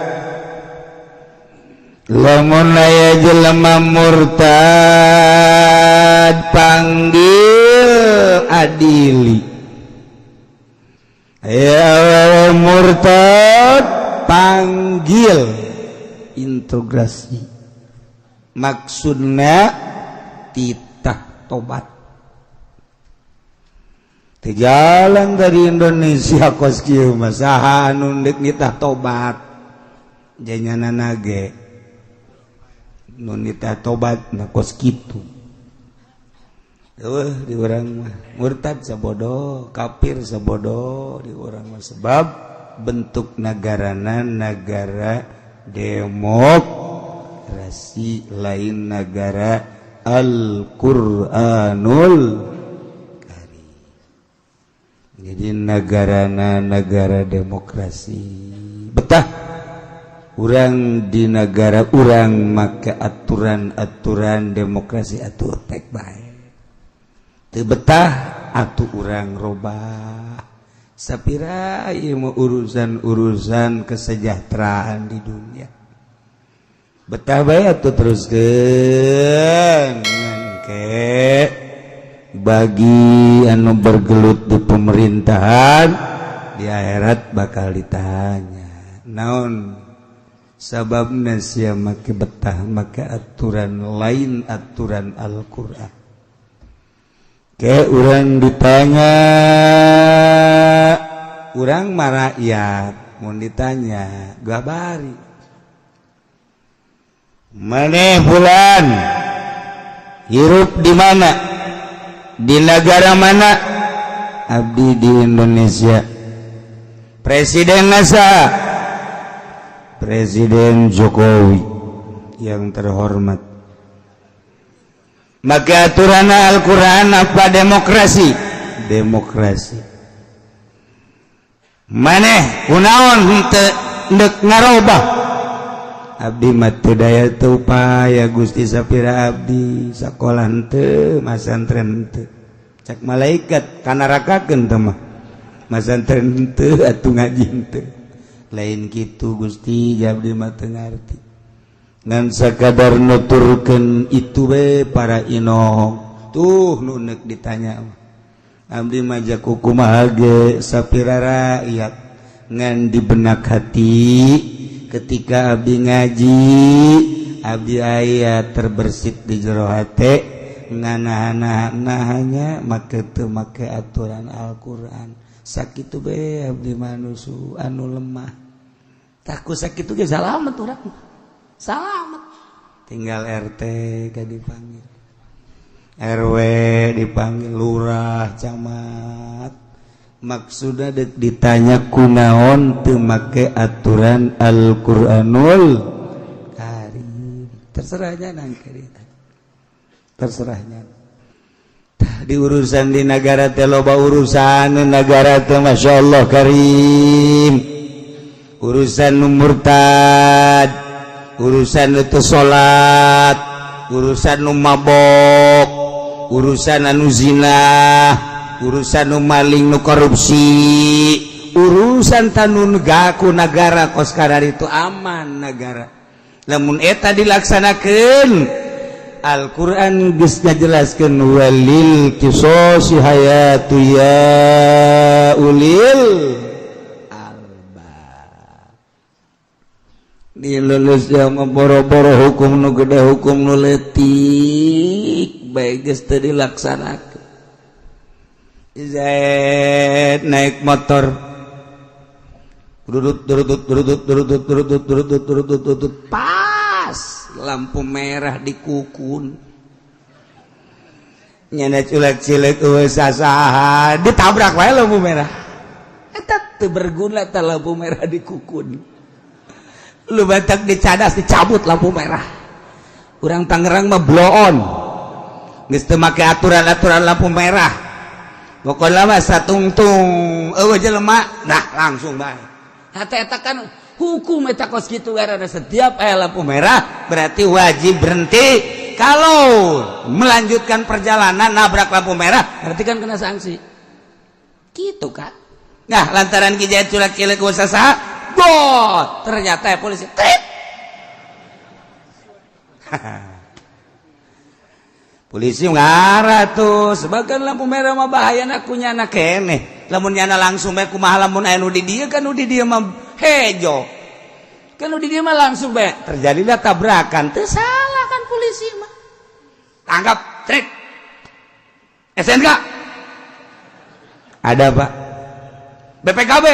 [SPEAKER 2] Lamun aya jelema murtad panggil adili. Ya murtad panggil integrasi, maksudnya titah tobat. Teu jalan dari Indonesia kos kieu mah saha anu deuk nitah tobat janyana nage nu nitah tobat na kos kitu. Eueuh di urang mah murtad sabodo, kafir sabodo di urang mah sebab bentuk nagarana negara demokrasi lain negara Al-Qur'anul Karim. Jadi negarana negara demokrasi. Betah urang di negara urang make aturan-aturan demokrasi atuh tek bae. Teu betah atuh urang robah. Sapira ieu mah urusan-urusan kesejahteraan di dunia. Betah bae atuh teruskeun ke bagi anu bergelut di pemerintahan, di akhirat bakal ditanya naon sababna sia make betah make aturan lain aturan Al-Qur'an. Ke urang ditanya, urang mah rakyat, mun ditanya gabari maneh bulan hirup di mana, di negara mana? Abdi di Indonesia. Presiden NASA, Presiden Jokowi yang terhormat. Maka aturan Al-Quran apa demokrasi? Demokrasi. Maneh kunaon henteu ndek ngarobah? Abdi mah teu daya teu upaya, Gusti. Sapira abdi sakolah henteu, masantren henteu. Cak malaikat kanarakakeun teh mah, masantren henteu atuh ngaji henteu. Lain kitu, Gusti, abdi mah teu ngarti, ngan sakadar nuturkeun itu we. Para inong tuh nu neuk ditanya mah. Abdi mah jaku kumaha ge sapira rakyat, ngan di benak hati ketika abdi ngaji, abdi aya terbersit di jero hate nganahan-nahanya make teu make aturan Al-Qur'an. Sakitu be abdi manusia anu lemah. Takut sakitu ge salamet urang, salamet. Tinggal RT ka dipanggil, RW dipanggil, lurah, camat, maksudnya dek ditanya kunaon teu make aturan Al-Qur'anul Karim. Terserahnya nangke, terserahnya di urusan di negara teh. Loba urusan negara teh, Masya Allah Karim. Urusan nu murtad, urusan itu salat, urusan nu mabok, urusan anu zina, urusan nu maling, nu korupsi, urusan tanun gaku negara kos itu aman negara lamun eta dilaksanakan. Al-Quran geus ngajelaskeun walil qisosi hayatu ya ulil albab. Di Indonesia mah boro-boro hukum nu gede, hukum nu leutik bae geus teu dilaksanakeun. Zaid naik motor, durut durut durut durut durut durut durut durut, pas lampu merah dikukun, nyana culek cilek eueuh sasaha, ditabrak wae lampu merah eta. Teu berguna ta lampu merah dikukun. Lu batak dicadas, dicabut lampu merah. Urang Tangerang mah bloon, geus teu make aturan-aturan lampu merah. Pokoknya mah satungtung eueuh jelema, nah langsung bae. Hate eta kan hukum eta kos kitu karena setiap aya lampu merah berarti wajib berhenti. Kalau melanjutkan perjalanan nabrak lampu merah berarti kan kena sanksi gitu kan. Nah, lantaran kijaya culak cilik saha bot, ternyata ya polisi trip. Polisi ngarah tuh sebagian lampu merah mah bahaya aku nyana keneh. Lamun nyana langsung bae kumaha? Lamun aya nu di dieu kan, nu di dieu mah hejo kan, nu di dieu mah langsung bae terjadilah tabrakan. Teu salah kan polisi mah, tangkap, trik. STNK ada, Pak? BPKB,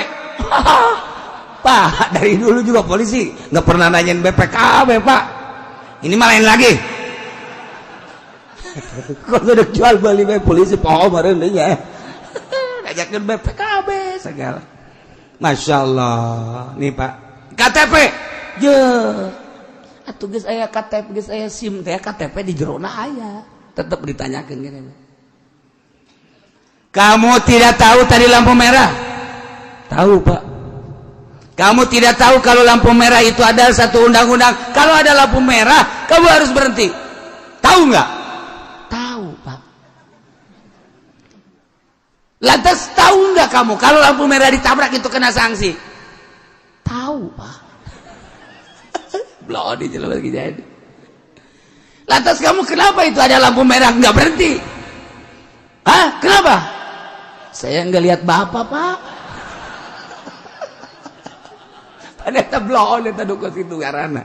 [SPEAKER 2] Pak? Dari dulu juga polisi nggak pernah nanyain BPKB, Pak. Ini mah lain lagi. Kok udah jual beli bae polisi poho meureun nya ngajakeun BPKB segala. Masya Allah nih, Pak. KTP je atuh, geus aya KTP, geus aya SIM teh, KTP di jerona aya, tetep ditanyakeun gini. Kamu tidak tahu tadi lampu merah? Tahu, Pak. Kamu tidak tahu kalau lampu merah itu ada satu undang-undang, kalau ada lampu merah kamu harus berhenti, tahu nggak? Tahu, Pak. Lantas tahu nggak?
[SPEAKER 1] Nggak kamu kalau lampu merah ditabrak itu kena sanksi? Tahu, Pak. Belum di lagi jadi. Lantas kamu kenapa itu ada lampu merah nggak berhenti? Hah? Kenapa? Saya nggak lihat bapak, Pak. Pada bloon eta dukos itu karena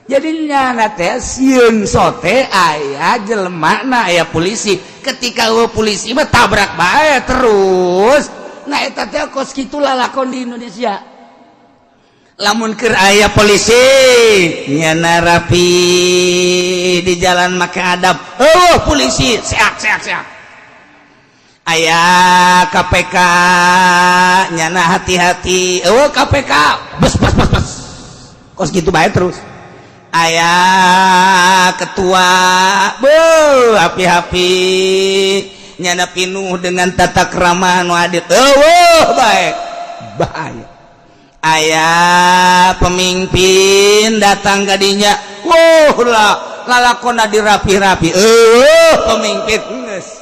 [SPEAKER 1] jadi nyana teh sieun sote aya jelema na aya polisi. Ketika eueuh polisi mah tabrak bae terus. Nah, eta teh kos kitu lalakon di Indonesia. Lamun keur aya polisi, nyana rapi di jalan make adab. Oh, polisi seak seak seak. Aya KPK, nyana hati-hati. Oh, KPK bes bes bes bes, kos gitu bae terus. Aya ketua, be hapi-hapi, nyana pinuh dengan tata krama nu adil. Oh, baik bahaya. Aya pemimpin datang kadinya, wow lah, lalakona dirapi-rapi. Eh, pemimpin geus.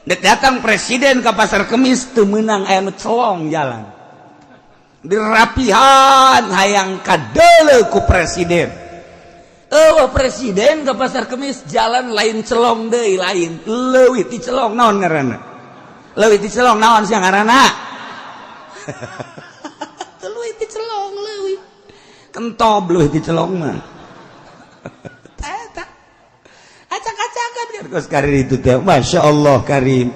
[SPEAKER 1] Dek datang presiden ke Pasar Kemis, teu meunang, aya nu celong jalan dirapihan, hayang kadeuleu ku presiden. Oh, presiden ke Pasar Kemis, jalan lain celong deui, lain leuwih ti celong. Naon ngaranna leuwih ti celong? Naon sia ngaranna? Leuwih ti celong, leuwih kentob, leuwih ti celong mah. Eta acak-acakan kan kos karir itu teh. Masya Allah karim.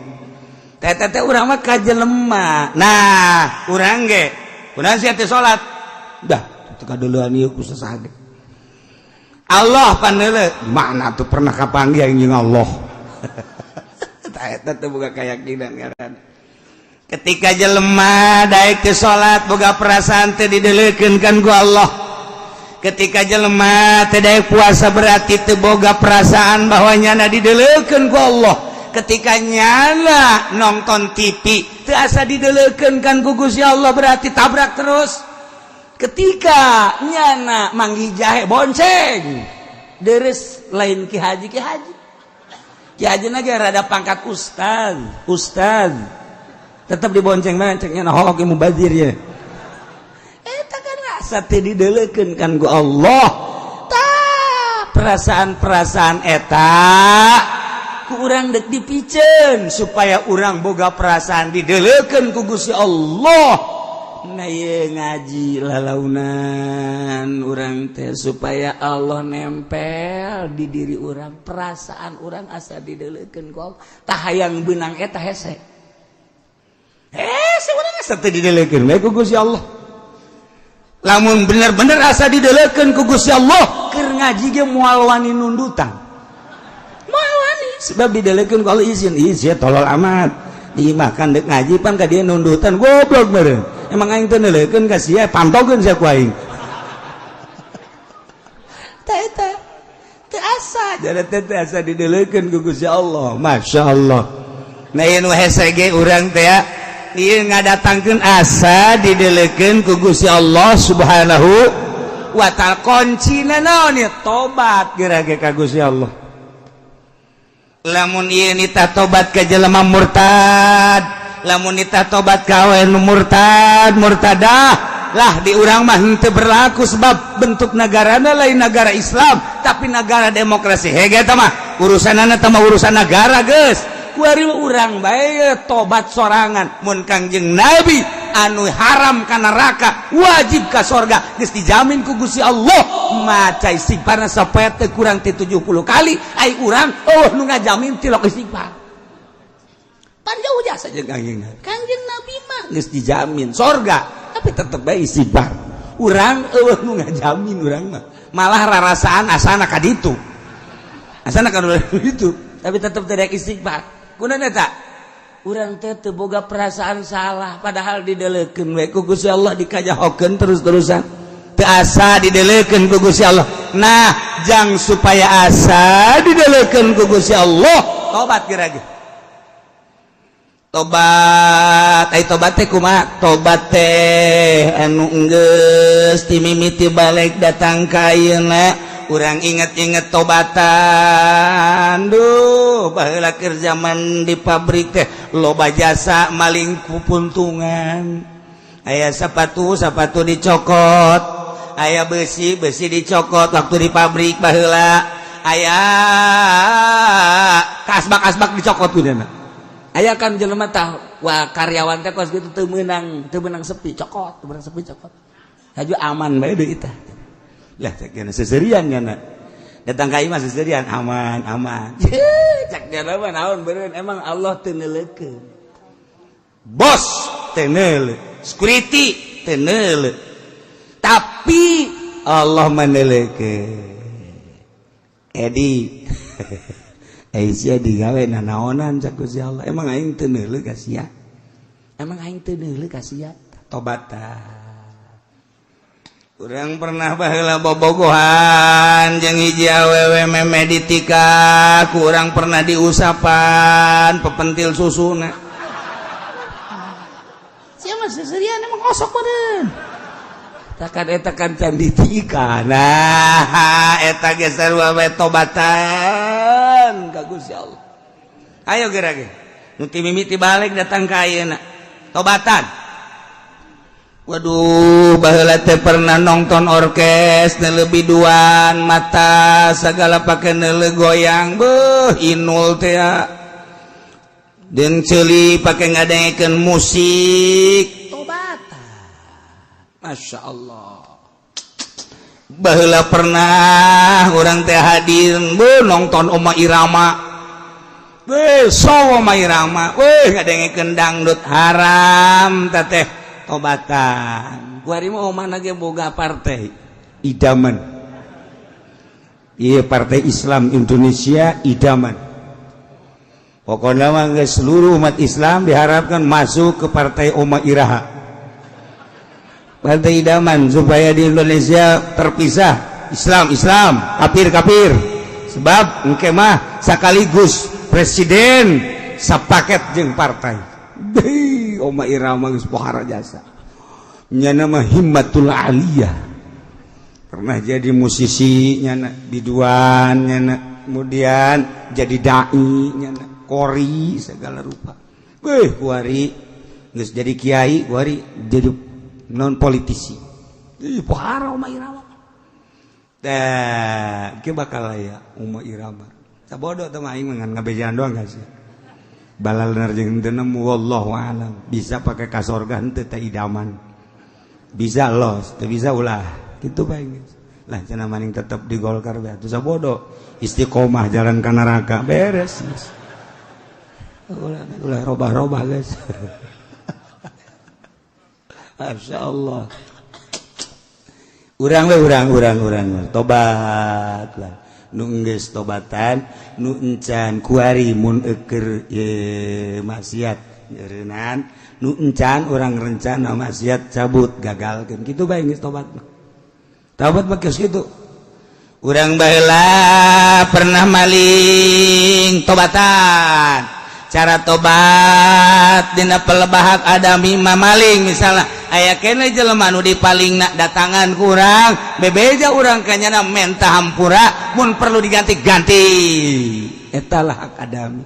[SPEAKER 1] Teh teh urang mah ka jelema. Nah, urang ge kunaon sia teh salat dah teu kadeulean ieu ku sasage Allah paneule mana tuh pernah kapanggih jeung Allah. Tah, eta teh boga keyakinan ngaran. Ketika jelema daek teu salat, boga perasaan teh dideulekeun kan ku Allah. Ketika jelema teh daek puasa, berarti teu boga perasaan bahwa nyana dideulekeun ku Allah. Ketika nyana nonton TV teu asa dideulekeun kan ku Gusti Allah, berarti tabrak terus. Ketika nyana manggih jahe, bonceng deres, lain ki haji, ki haji, ki haji ge rada pangkat ustaz, ustaz tetap dibonceng bonceng. Nyana holok mubazir ya. Eta kan asa teh dideulekeun kan ku Allah. Tah, perasaan-perasaan eta ku urang dek dipiceun supaya urang boga perasaan dideulekeun ku Gusti Allah. Nah, ye ngaji lalaunan urang teh supaya Allah nempel di diri urang, perasaan urang asa dideulekeun ku Allah. Tah, hayang beunang eta hese, hese urang asa teu dideulekeun we ku Gusti Allah. Lamun bener-bener asa dideulekeun ku Gusti Allah, keur ngaji ge moal wani nundutan, moal wani, sebab dideulekeun ku Allah. Izin izin, tolol amat dimakan dek ngaji pan ka dia nundutan, goblok meureun. Emang aing teu neuleukeun ka sia, pantogeun sia ku aing. Tah, eta teu asa jadi teh, teu asa dideulekeun ku Gusti Allah. Masya Allah. Nah, ieu nu hese ge urang teh ya, ieu ngadatangkeun asa dideulekeun ku Gusti Allah Subhanahu wa Ta'ala. Kuncina naon ya? Tobat geura ge ka Gusti Allah. Lamun ieu nitah tobat ke jelema murtad, lamun nitah tobat ka nu murtad, murtadah lah, di urang mah henteu berlaku, sebab bentuk negarana lain negara Islam tapi negara demokrasi. Hege eta mah urusanana, teh mah urusan negara geus. Kuari urang bae tobat sorangan. Mun Kangjeng Nabi anu haram ka neraka, wajib ka sorga, geus dijamin ku Gusti Allah, maca istighfarna sapoe teu kurang ti 70 kali. Ai urang, oh, nu ngajamin tilok istighfar pan jauh jasa jeung Kangjeng Nabi. Kangjeng Nabi mah geus dijamin sorga, tapi tetep bae istighfar. Urang eueuh nu ngajamin. Urang mah malah rarasaan asana ka ditu, asana ka ditu, tapi tetep tidak istighfar. Kunaon eta? Urang teh teu boga perasaan salah, padahal dideulekeun we ku Gusti Allah, dikajahokeun terus-terusan, teu asa dideulekeun ku Gusti Allah. Nah, jang supaya asa dideulekeun ku Gusti Allah, tobat geura ge, tobat. Ai tobat teh kumaha? Tobat teh anu geus ti mimiti balig datang ka ayeuna. Urang inget-inget tobatan. Duh, baheula keur zaman di pabrik teh loba jasa maling kupuntungan. Aya sepatu, sepatu dicokot, aya besi, besi dicokot waktu di pabrik baheula. Aya kasbak, kasbak dicokot udah. Aya kan jelema tah, wah, karyawan teh kos gitu teu meunang, teu meunang sepi, cokot, teu meunang sepi, cokot. Haju aman bae deui tah. Lah, cek dia seserian nya datang ka imah seserian, aman aman. Cek dia mah naon beureun, emang Allah teu neuleukeun, bos teu neuleuh, security teu neuleuh, tapi Allah meneuleukeun. Edi, eh, sia digawe nanaonan? Cak Gusti Allah, emang aing teu neuleuh ka sia? Emang aing teu neuleuh ka sia? Tobatan. Urang pernah baheula bobogohan jeung hiji awewe, memeh ditikah, kurang pernah diusapan pepentil susuna. Siapa seserian, emang kosok badan. Takkan eta kan can ditikah. Nah, eta ge sarua we, tobatan ka Gusti Allah. Ayo geura ge. Nu ti mimiti balik datang ka ayeuna. Tobatan. Waduh, baheula teh pernah nonton orkes, lebih duan mata segala pakai neuleuh goyang, beuh, inul teh jeung ceuli pakai ngadengekeun musik. Tobatan. Masya Allah. Baheula pernah urang teh hadir, beuh, nonton Oma Irama. Beuh, so Oma Irama, weh, ngadengekeun dangdut haram teh. Tobatan. Kuari mah omah ge boga partai idaman. Iya, Partai Islam Indonesia Idaman. Pokoknya mah seluruh umat Islam diharapkan masuk ke partai Oma Iraha, Partai Idaman, supaya di Indonesia terpisah Islam Islam, kafir kafir, sebab engke mah sekaligus presiden sapaket jeung partai. Deh, Oma Irama geus pohara jasa. Nyana mah himmatul aliyah. Pernah jadi musisi nyana, biduan nyana, kemudian jadi dai nyana, kori segala rupa. Beuh, kuari geus jadi kiai, kuari jadi non politisi. Ih, pohara Oma Irama. Tah, ke bakal aya Oma Irama. Sabodo teh mah, aing mah ngan ngabejaan doang gak sih? Balal jeung teu nemu, wallahu alam. Bisa pakai kasorga henteu teh idaman? Bisa los, teu bisa ulah. Kitu bae geus. Lah, cenah maning tetep di Golkar bae atuh, sabodo. Istiqomah jalan ka neraka beres. Ulah ulah robah-robah guys. Masya Allah. Urang we, urang urang urang tobat lah. Nu geus tobatan, nu encan kuari mun eker ye maksiat eureunnan, nu encan urang rencana maksiat cabut, gagalkeun, kitu bae geus tobat mah. Tobat mah geus kitu. Urang baheula pernah maling, tobatan. Cara tobat dina pelebah hak adami mamaling, misalnya aya kene jelema nu dipaling, datangan kurang bebeja urang kanyana, menta hampura, mun perlu diganti-ganti, etalah hak adami.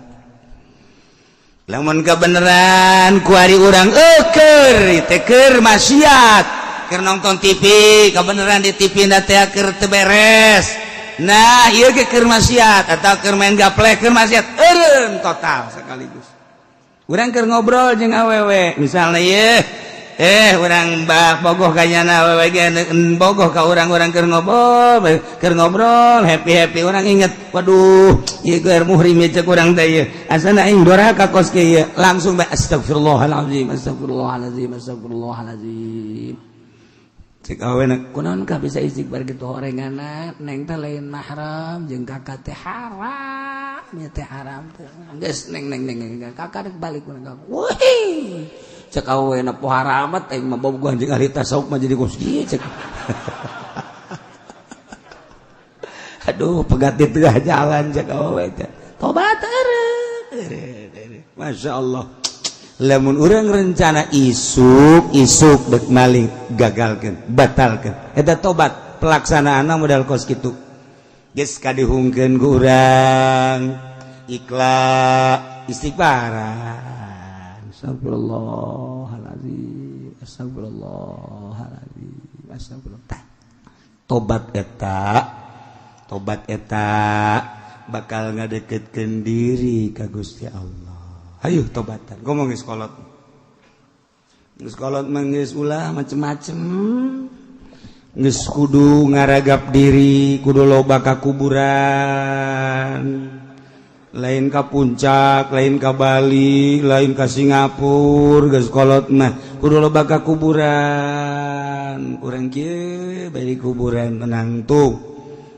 [SPEAKER 1] Lamun kebenaran kuari urang eker teh keur maksiat, keur nonton TV, kebenaran di TV na teh keur teu beres. Nah, ieu ge keur maksiat, atau keur main gaplek keur maksiat, eureun total sekaligus. Urang keur ngobrol jeung awewe misalnya, ieu urang bah bogoh kanyana, awewe ge bogoh ka urang, urang keur ngobrol happy happy, urang inget, waduh, ieu keur muhrim ieu, cek urang teh, ieu asana aing doraka kos kieu, langsung bae astagfirullahalazim, astagfirullahalazim, astagfirullahalazim. Cek awena, kunaon ka bisa istighfar gitu horenganna? Neng teh lain mahram jeung kakak teh, haram ya teh, haram teh. Geus, neng neng neng neng, kakak rek balik. Wih, cek awena, pohara amat aing mah bogohan jeung ahli tasawuf mah jadi kos kieu, cek. Aduh, pegat di tengah jalan, cek awewe teh. Tobat eureun. Masya Allah. Lamun urang rencana isuk isuk dek maling, gagalkan, batalkan, eta tobat. Pelaksanaan modal kos kitu.
[SPEAKER 2] Geus kadihungkeun ku urang, ikhlas, istighfaran, astagfirullahaladzim, astagfirullahaladzim, astagfirullah. Tobat eta, tobat eta bakal ngadeketkeun diri ka Gusti Allah. Ayo tobatan, ngomong geus kolot, geus kolot mah geus ulah macem-macem, geus kudu ngaragap diri, kudu loba ka kuburan, lain ka Puncak, lain ka Bali, lain ka Singapura. Geus kolot mah kudu loba ka kuburan. Urang kieu bari kuburan tenang tuh.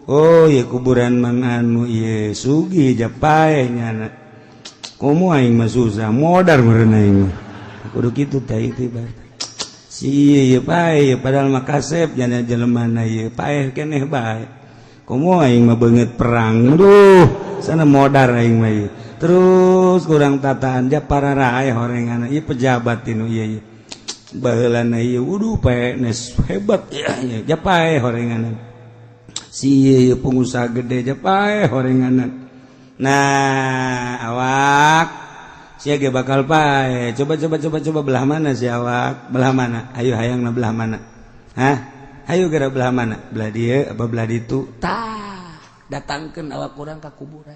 [SPEAKER 2] Oh ya, kuburan mang anu ieu sugih, japae nyana, komo aing mah susah, modar meureun aing mah. Kudu kitu teh itu si ieu paeh, padahal mah kasep jana jelema na ieu paeh keneh bae, komo aing mah beungeut perang, duh, sana modar aing mah ieu. Terus kurang tataan ja para rae horengan ieu pejabat tinu ieu, ieu baheulana ieu wuduh PNS hebat ya, ja paeh horengan si ieu pengusaha gede, ja paeh horengan. Nah, awak sia ge bakal paeh. Coba, coba, coba, coba, belah mana si awak? Belah mana? Ayo, hayang na belah mana? Hah? Ayo geura, belah mana? Belah dieu apa belah ditu? Tah, datangkeun awak urang ka kuburan.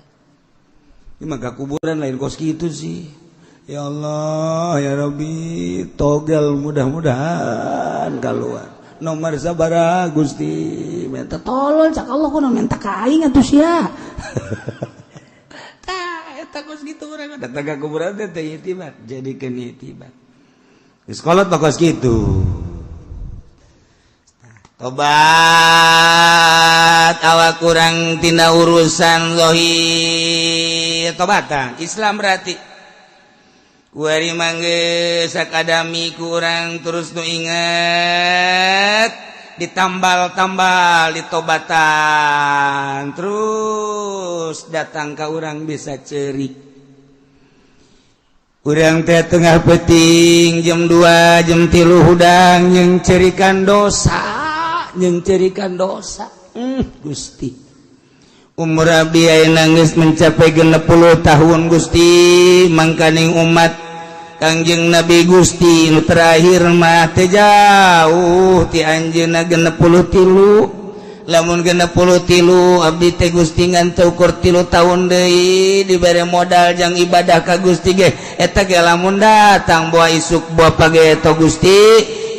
[SPEAKER 2] Ini mah ka kuburan lain kos kitu sih. Ya Allah, ya Rabbi, togel mudah-mudahan keluar. Nomor sabaraha, Gusti? Minta tolong cak Allah, kudu minta ka aing atuh sia. Tah, eta kos kitu urang datang ka kuburan teh teh itibar, jadikeun itibar. Geus kolot mah kos kitu. Tobat awak kurang tina urusan zahir, tobatan Islam berarti kuari mangge sakadami kurang terus nu inget, ditambal-tambal, ditobatan terus, datang ke urang bisa cerik. Urang teh tengah peting jam 2, jam 3 hudang yang cerikan dosa, yang cerikan dosa. Gusti, umur abdi ayeuna geus mencapai 60 tahun, Gusti. Mangkaning umat Kangjeng Nabi Gusti nu terakhir mah teu jauh ti anjeunna 63. Lamun 63 abdi teh, Gusti, ngan teu ukur 3 tahun deui dibere modal jang ibadah ka Gusti ge, eta ge lamun datang boa isuk boa pageto. Gusti,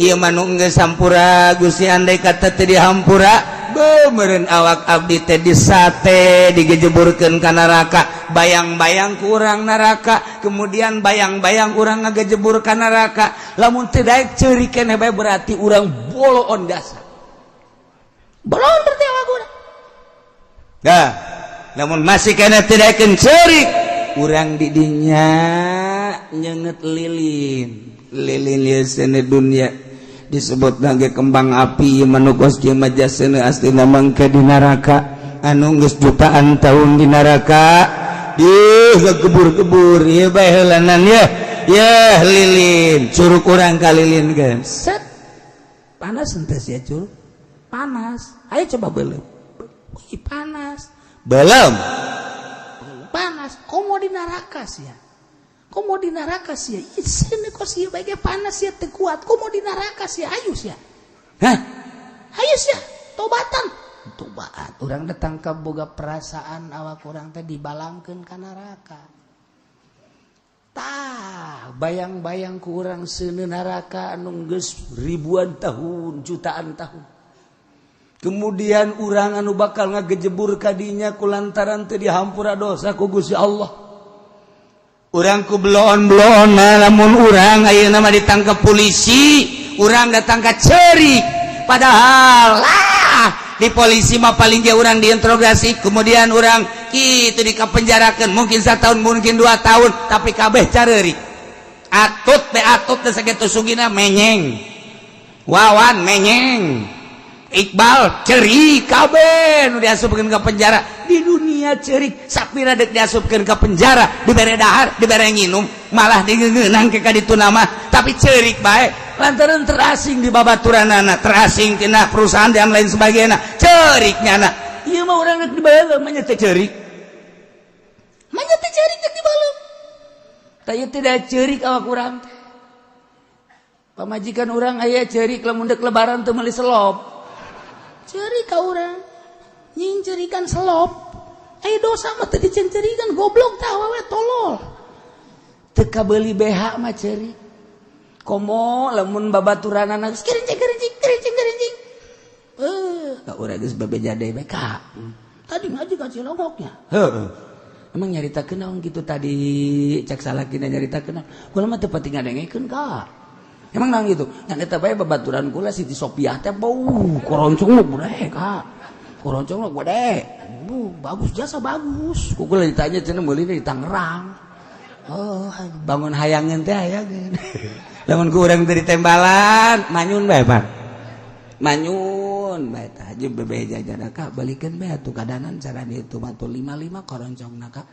[SPEAKER 2] ieu mah nu geus hampura, Gusti. Andai kata teu dihampura, beuh, awak abdi teh disate, digejeburkeun ka neraka. Bayang-bayang kurang neraka, kemudian bayang-bayang urang ngagejebur ka neraka. Lamun teu daek ceurik keneh bae, berarti urang boloon jasa, boloon berarti awak urang. Dah, lamun masih keneh teu daekeun ceurik, urang di dinya nyenget lilin. Lilin ieu seuneu dunya disebut lagi kembang api manukos kieu mah jasana aslina mangke di neraka, anu geus jutaan tahun di neraka ih kebur-kebur ieu bae heulanan ya. Ya, lilin curug urang ka lilin kan set panas ente sia. Curug panas, ayo coba belum. Wih, panas belum, panas. Komo di neraka sia, komo di neraka sia. Sini kok sia bae panas sia teu kuat, komo di neraka sia. Ayo sia. Hah, ayo sia tobatan, tobat. Urang datang ke boga perasaan awak urang teh dibalangkeun ka neraka. Tah, bayang-bayang ku urang seuneu neraka anu geus ribuan tahun, jutaan tahun, kemudian urang anu bakal ngagejebur kadinya kulantaran teu dihampura dosa ku Gusti Allah. Urang ku bloon-bloon. Lamun urang ayeuna mah ditangkap polisi, urang datang ka cerik, padahal lah di polisi mah paling ge urang diinterogasi, kemudian urang kitu dikapenjarakeun, mungkin 1 tahun, mungkin 2 tahun, tapi kabeh careurik. Atut teh, atut teh sakitu sugina menyeng, Wawan menyeng, Iqbal cerik, kabeh nu diasupkeun ke penjara di dunia cerik. Sapira dek diasupkeun ke penjara, dibere dahar, dibere nginum, malah digeungeunang ke ka ditu nama, tapi cerik bae lantaran terasing di babaturanana, terasing tina perusahaan dan lain sebagainya, cerik nyana.
[SPEAKER 1] Ieu mah urang rek dibeuleum mah teh ceurik. Mah teh ceurik rek dibeuleum. Tah ieu tidak ceurik awak urang teh. Pamajikan urang aya ceurik lamun dek lebaran teu meuli selop. Ceurik ka urang. Nying cerikan selop. Aya dosa mah teu dicencerikan, goblok tah awewe tolol. Teu kabeuli BH mah ceurik. Komo lamun babaturanana geus kerincing kerincing kerincing kerincing. Ka urang geus bebeja deui bae ka. Tadi ngaji ka Cilongoknya. Heeh. Emang nyaritakeun naon kitu tadi cek salakina nyaritakeun naon? Kula mah teu penting ngadengekeun ka. Emang naon gitu? Ngan eta bae babaturan kula Siti Sopiah teh bau koroncong nu gede ka. Koroncong nu gede. Bagus jasa bagus. Ku kula ditanya cenah meuli di Tangerang. Oh, bangun hayangeun teh hayangeun. Lamun ku urang teh ditembalan, manyun bae, Pak. Manyun bae tah jeung bebeja jana ka balikeun bae atuh kadanan cara ditu mah tuh 55 koroncongna ka.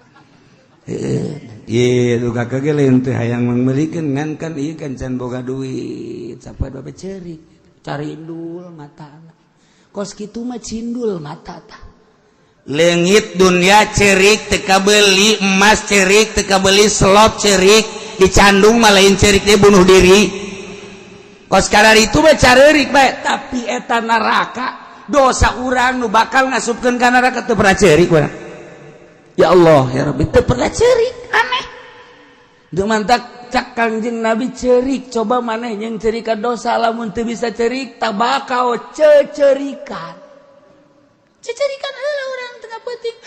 [SPEAKER 1] Iya, tuh kakak ge lain teh hayang mangmeulikeun ngan kan ieu kan can boga duit, sapoe babe ceurik, carindul mata. Kos kitu mah cindul mata tah. Leungit dunia cerik teu kabeuli emas cerik teu kabeuli selop cerik dicandung mah lain cerik dia bunuh diri. Kos kadar itu mah careurik bae, tapi eta neraka dosa urang nu bakal ngasupkeun ka neraka teu pernah cerik urang. Ya Allah ya Rabbi teu pernah cerik, aneh. Teu mantak cak Kangjeng Nabi cerik, coba maneh jeung cerika dosa lamun teu bisa cerik tabakau cecerikan. Cecerikan heula urang tengah peuting.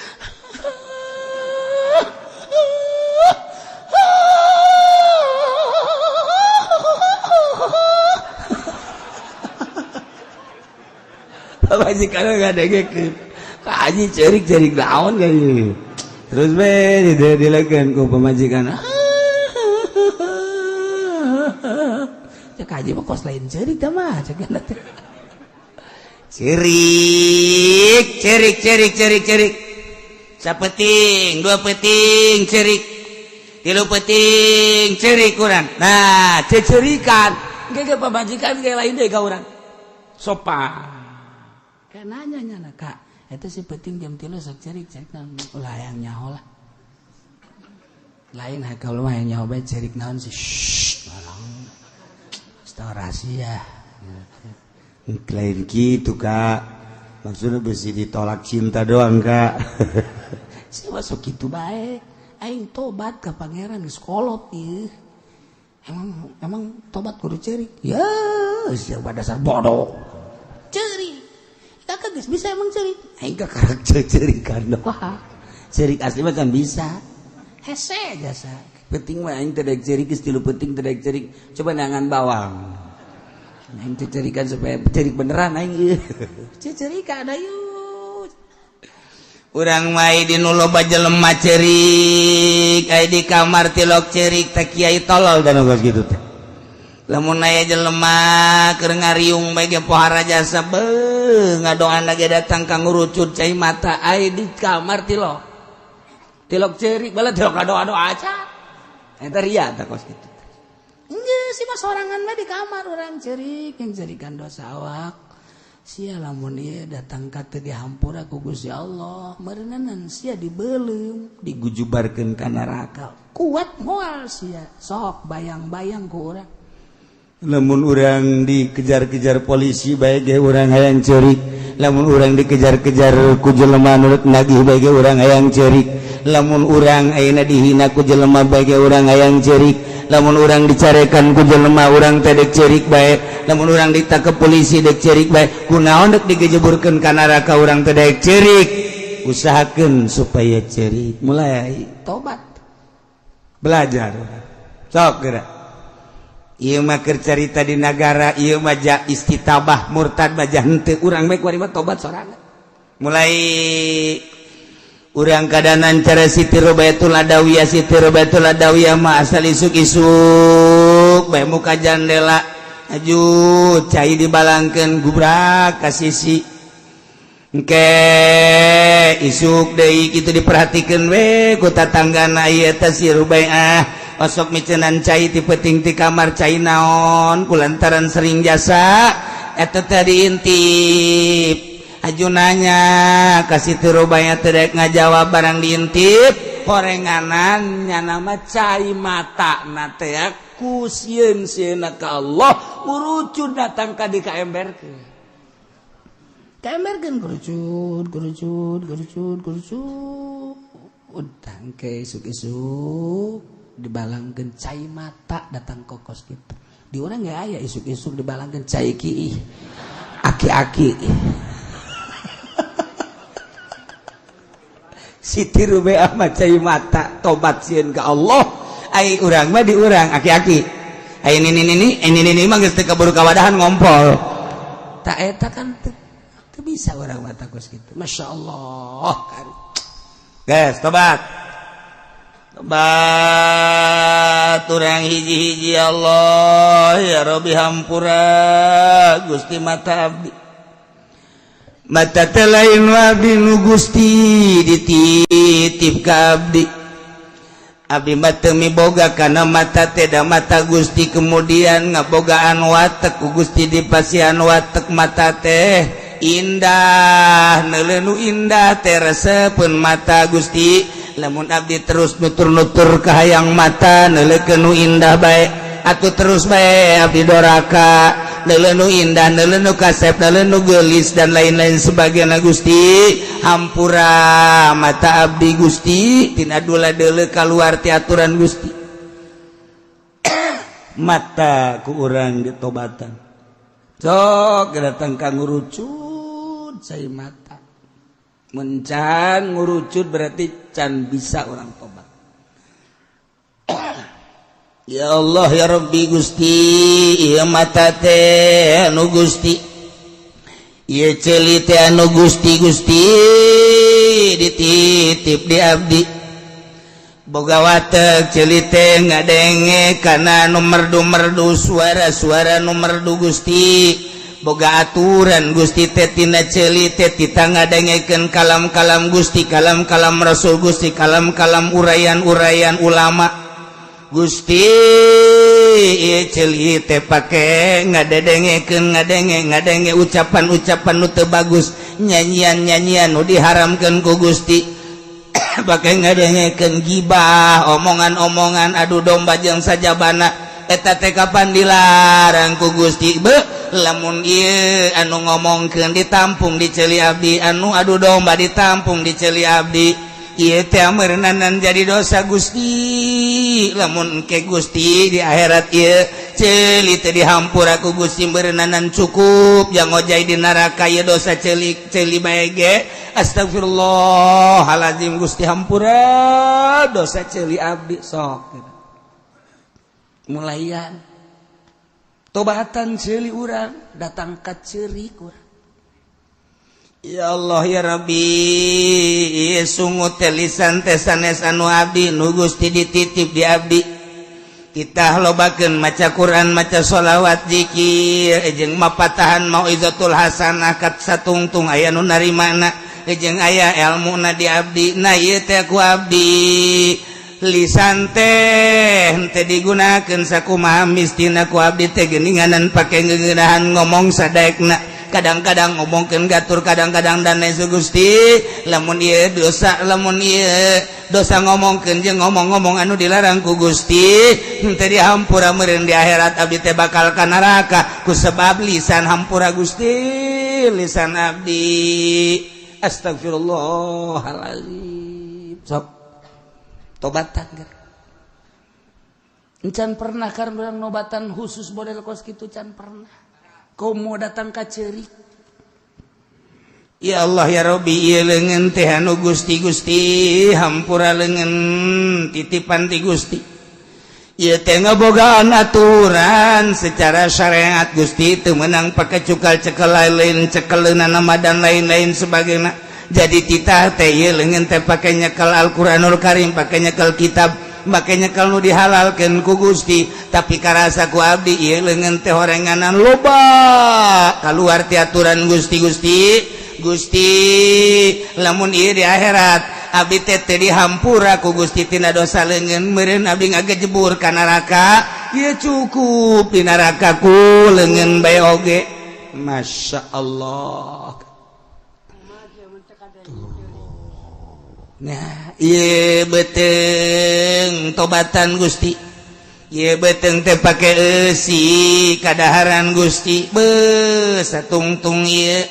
[SPEAKER 1] Pamajikan ngadengekeun. Ka haji cerik-cerik naon ka. Terus be dilekeun ku pamajikan. Cek haji mah kos lain cerik tah mah cek teh. Cerik, cerik, cerik, cerik, cerik. Sapeting, dua peting, cerik. Tilu peting, cerik kurang. Nah, cecerikan. Ge pamajikan ge lain deui ka urang. Sopan. Kayak nanya nyana kak. Eta si penting jam 3 sok cerik cerik naon ulah hayang nyaho lah. Lain kalau mah hayang nyaho bae cerik naon sih. Shh, tolong. Tahu rahasia. Lain gitu kak. Maksudnya besi ditolak cinta doang kak. Saya masuk gitu bae. Aing tobat ke pangeran geus kolot ieu. Emang tobat kudu cerik. Ya, siapa dasar bodoh. Cerik. Kakak geus bisa emang cerik. Aing kakarek cerikan doang. Cerik asli mah kan bisa. Hese jasa. Penting mah aing teh daek cerik geus tilu penting teh daek cerik. Coba nangan bawang. Aing teh cerikan supaya cerik beneran aing ieu. Cerikan ayo. Urang mah di nu loba jelema cerik, aya di kamar tilok cerik teh kiai tolol dan geus kitu teh. Lamun aya jelema keur ngariung bae ge pohara jasa beuh ngadoana ge datang ka ngurucut cai mata ai di kamar tilok. Tilok cerik bala tilok ngadoa-doa aja. Eta ria tah kos kitu. Enggeus sih mah sorangan mah di kamar urang cerik yang cerikan dosa awak. Sia lamun ieu datang ka teu dihampura ku Gusti Allah, meureuneunan sia dibeuleum, digujubarkeun ka neraka. Kuat moal sia, sok bayang-bayang ku urang. Lamun urang dikejar-kejar polisi bae ge urang hayang ceurik, lamun urang dikejar-kejar ku jelema nu rek nagih bae ge urang hayang ceurik, lamun urang ayeuna dihina ku jelema bae ge urang hayang ceurik, lamun urang dicarekan ku jelema urang teh dek ceurik bae, lamun urang ditangkep polisi dek ceurik bae, kunaon dek digejeburkeun ka neraka urang teh dek ceurik. Usahakeun supaya ceurik, mulai tobat. Belajar. Sok geura. Ieu mah keur carita di nagara, ieu mah ja istitabah murtad mah ja henteu urang bae kuari mah tobat sorangan. Mulai urang kadanan cara Siti Robatul Adawiyah, Siti Robatul Adawiyah mah asal isuk-isuk bae muka jandela aju cai dibalangkeun gubrak ka sisi. Engke isuk deui kitu diperhatikeun we ku tatanggana ieu teh si Rubaiah. Osok micenan cai ti peuting ti kamar cai naon kulantaran sering jasa eta teh diintip. Aju nanya ka Siti Rubaya teu daek ngajawab. Barang diintip horenganan, nyana mah cai mata na teh ku sieun sieuna ka Allah urucun datang ka di ka emberkeun, ka emberkeun, kerucut, kerucut, kerucut, kerucut. Tangke isuk-isuk dibalangkeun cai mata datang kokos gitu. Di urang nggak aya isuk-isuk dibalangkeun cai ki aki-aki. Siti Rubeah mah cai mata tobat sieun ka Allah. Ai urang mah di urang aki-aki, ai ini ini ini ini ini mah geus teu kaburu kawadahan ngompol. Tak eta kan teu bisa urang mah kos kitu. Masya Allah kan. Guys, tobat, tobat urang hiji-hiji. Allah ya Rabbi, hampura Gusti mata abdi. Mata teh lain abdi nu Gusti dititip ka abdi. Abdi mah teu miboga kana mata teh, da mata Gusti kemudian ngabogaan watek, ku Gusti dipasihan watek. Mata teh indah, neuleuh nu indah teh resepeun mata. Gusti, lamun abdi terus nutur-nutur kahayang mata neuleukeun nu indah bae atuh, terus bae abdi doraka, neuleuh nu indah, neuleuh nu kasep, neuleuh nu geulis, dan lain-lain sebagainya. Gusti, hampura mata abdi Gusti tina dula deuleu kaluar ti aturan Gusti. Mata ku urang ditobatan. Sok datang ka ngurucut cai mata. Mun can ngurucut berarti can bisa orang tobat. Ya Allah ya Rabbi, Gusti, ieu mata teh anu Gusti, ieu ceuli teh anu Gusti. Gusti dititip di abdi, boga watek ceuli teh ngadenge kana nu merdu-merdu, suara-suara nu merdu. Gusti, boga aturan Gusti teh tina ceuli teh tita ngadengekeun kalam-kalam Gusti, kalam-kalam Rasul Gusti, kalam-kalam uraian-uraian ulama. Gusti, ceuli teh pake ngadedengekeun, ngadenge ngadenge ucapan-ucapan nu teu bagus, nyanyian-nyanyian nu diharamkeun ku Gusti, pake ngadengekeun gibah, omongan-omongan adu domba jeung sajabana. Eta teh kapan dilarang ku Gusti? Be lamun ieu anu ngomongkeun ditampung di ceuli abdi, anu adu domba ditampung di ceuli abdi, ieu teh meureunanan jadi dosa. Gusti, lamun ke Gusti di akhirat ieu ceuli teh dihampura ku Gusti, meureunanan cukup yang ngojay di neraka ieu dosa ceuli ceuli bae ge. Astagfirullahaladzim, Gusti, hampura dosa ceuli abdi. Sok mulayan tobatan ceuli urang datang ka ceurik urang. Ya Allah ya Rabbi, sungut teh, lisan teh sanes anu abdi, nu Gusti dititip di abdi. Kita lobakeun maca Quran, maca sholawat, zikir, jeung mapatahan mauizatul hasanah kat satungtung aya nu narimana jeung aya elmuna di abdi. Nah, ieu teh ku abdi lisan teh henteu digunakeun sakumaha mistina ku abdi teh, geuninganan pake ngeunahan ngomong sadaekna, kadang-kadang ngomongkeun gatur, kadang-kadang dan lain. Gusti, lamun ieu dosa, lamun ieu dosa ngomongkeun jeung ngomong-ngomong anu dilarang ku Gusti henteu dihampura, meureun di akhirat abdi teh bakal ka neraka ku sebab lisan. Hampura Gusti lisan abdi. Astagfirullahaladzim. Sok tobatan kan. Encan pernah kan urang nobatan khusus model kos kitu? Can pernah. Komo datang ka ceurik. Ya Allah ya Rabbi, ieu leungeun teh anu Gusti. Gusti, hampura leungeun titipan ti Gusti. Ieu teh ngabogaan aturan secara syariat Gusti, teu meunang pake cukal cekel lain, cekeleunana nama dan lain-lain sebagainya. Jadi titah teh ieu leungeun teh pake nyekel Al-Qur'anul Karim, pake nyekel kitab, makanya kalau dihalalkan ku Gusti, tapi karasa ku abdi ieu leungeun teh horenganan loba keluar ti aturan Gusti. Gusti, Gusti, lamun ieu di akhirat abdi teh teu dihampura ku Gusti tina dosa leungeun, meureun abdi ngagejebur ka neraka. Ieu cukup di neraka ku leungeun bae oge. Masya Allah. Nah, ieu beuteung tobatan Gusti. Ieu beuteung teh pake eusi kadaharan Gusti. Beuh, satungtung ieu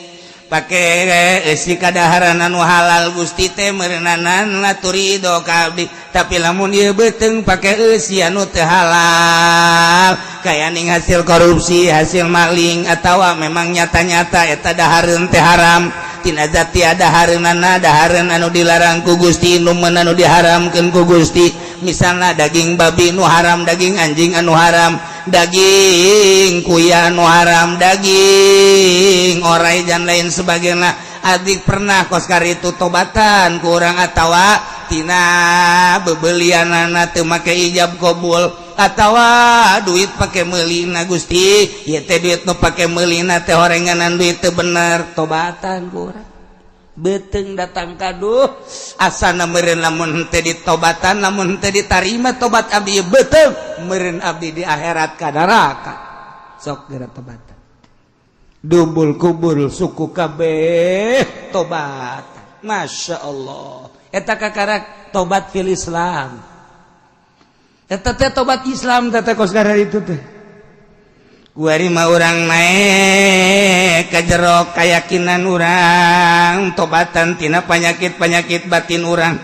[SPEAKER 1] pake eusi kadaharan anu halal Gusti teh meureunanan atuh ridho ka abdi. Tapi lamun ieu beuteung pake eusi anu teu halal, kaya ning hasil korupsi, hasil maling, atawa memang nyata-nyata eta dahareun teh haram, tina zat dahareunana dahareun anu dilarang ku Gusti, nu meun anu diharamkeun ku Gusti, misalnya daging babi nu haram, daging anjing anu haram, daging kuya anu haram, daging orai dan lain sebagainya. Adik pernah koskar itu tobatan kurang atawa tina bebelianana teu make ijab kabul atawa duit pake meulina Gusti, ieu teh duit nu pake meulina teh horenganan duit teu bener, tobatan kurang beuteung datang kaduh asana meureun lamun henteu ditobatan, lamun henteu ditarima tobat abdi, beuteung meureun abdi di akhirat ka neraka. Sok geura tobatan, dubul kubul suku kabeh tobat. Masya Allah, eta kakarak tobat fil Islam, eta teh tobat Islam teh kos itu teh. Kuari mah urang naek ka jero keyakinan urang, tobatan tina penyakit-penyakit batin urang.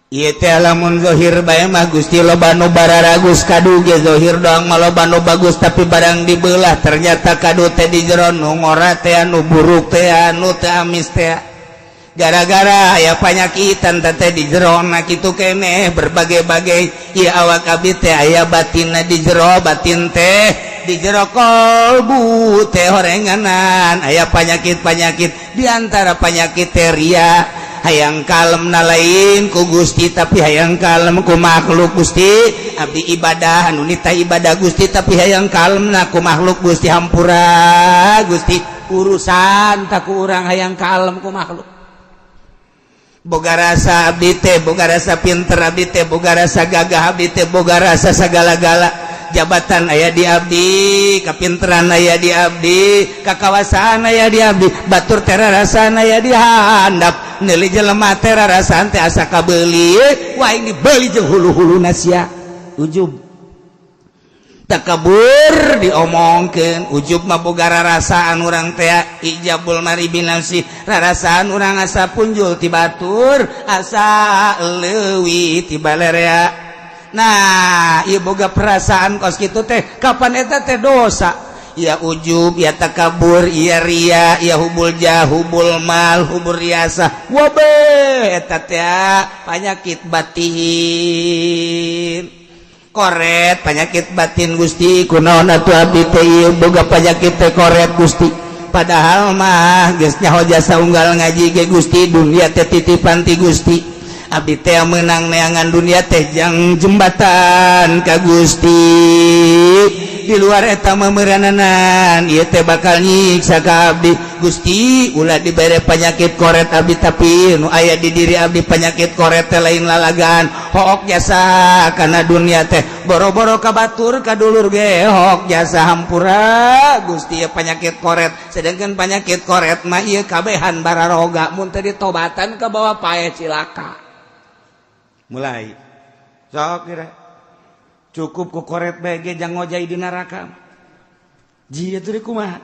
[SPEAKER 1] Ieu teh lamun zahir bae mah Gusti, loba nu bararagus kadu ge zahir doang mah loba nu bagus, tapi barang dibelah ternyata kadu teh di jero nu ngora teh, nu buruk teh, nu teu amis teh, gara-gara aya panyakitan teh di jero na kitu keneh berbagai-bagai. Ieu awak abdi teh aya batinna di jero, batin teh di jero kolbu teh horenganan aya penyakit-penyakit, diantara penyakit teh ria, hayang kalem na lain ku Gusti tapi hayang kalem ku makhluk. Gusti, abdi ibadah anu nita ibadah Gusti, tapi hayang kalem na ku makhluk. Gusti, hampura Gusti, urusan tak ku urang hayang kalem ku makhluk. Boga rasa abdi teh, boga rasa pinter abdi teh, boga rasa gagah abdi teh, boga rasa sagala-gala, jabatan aya di abdi, kapinteran aya di abdi, kakawasaan aya di abdi, batur teh rarasaan aya di handap, neuli jelema teh rarasaan teh asa kabeuli. Wah, ini beuli jeung hulu-hulu sia. Ujub, takabur diomongkeun. Ujub mah boga rarasaan urang teh, ijabul mari binafsi, rarasaan urang asa punjul ti batur, asa leuwih ti balerea. Nah, ieu boga perasaan kos kitu teh kapan eta teh dosa ya? Ujub ya, takabur ya, ria ya, hubul jah, hubul mal, hubul riasa, wabe eta teh penyakit batin, koret penyakit batin. Gusti, kunaon atuh abdi teh ieu boga penyakit teh koret Gusti? Padahal mah geus nyaho jasa unggal ngaji ge Gusti, dunia teh titipan ti Gusti, abdi teh menang neangan dunia teh jang jembatan ka Gusti. Di luar eta memerananan ieu teh bakal nyiksa ka abdi. Gusti, ulah dibere penyakit koret abdi, tapi nu aya di diri abdi penyakit koret teh lain lalagan, hook jasa karena dunia teh, boro-boro ka batur, ka dulur ge hook jasa. Hampura Gusti ya, penyakit koret. Sedangkan penyakit koret mah ieu kabehan bararoga, mun teu ditobatan ka bawa pae cilaka. Mulai sok kira cukup ku koret bae ge jang ngojay di neraka jia teu kumaha.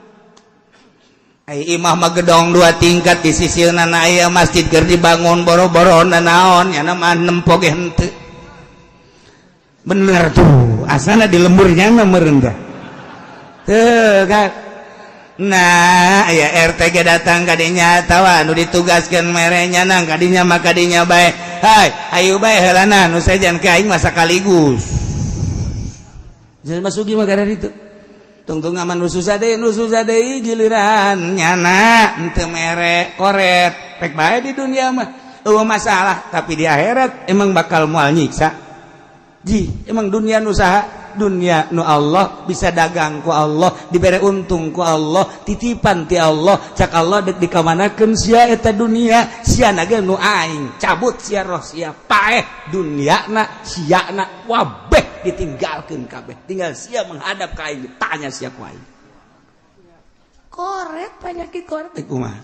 [SPEAKER 1] Ai imah mah gedong dua tingkat, di sisi nana aya masjid keur dibangun, boro-boro nanaon nya mah nempo ge henteu. Bener tuh, asana di lemburnya mah merendah tuh kan. Nah, aya RT ge datang kadinya tawa nu ditugaskeun merenya nang kadinya mah kadinya bae. Hai, ayo bae heulana nu sejan ke aing mah sakaligus. Jadi masuki mah gara itu. Tungtung aman nu susah deui, nu susah deui, giliran nyana henteu mere koret. Pek bae di dunia mah eueuh masalah, tapi di akhirat emang bakal moal nyiksa. Ji, emang dunia nu saha? Dunia nu Allah, bisa dagang ku Allah, dibere untung ku Allah, titipan ti Allah. Cak Allah dek dikamanakeun sia eta dunia? Sia na ge nu aing, cabut sia roh sia, paeh dunia na, sia na wabeh ditinggalkeun kabeh, tinggal sia menghadap ka aing, ditanya sia ku aing. Koret, penyakit koret teh kumaha?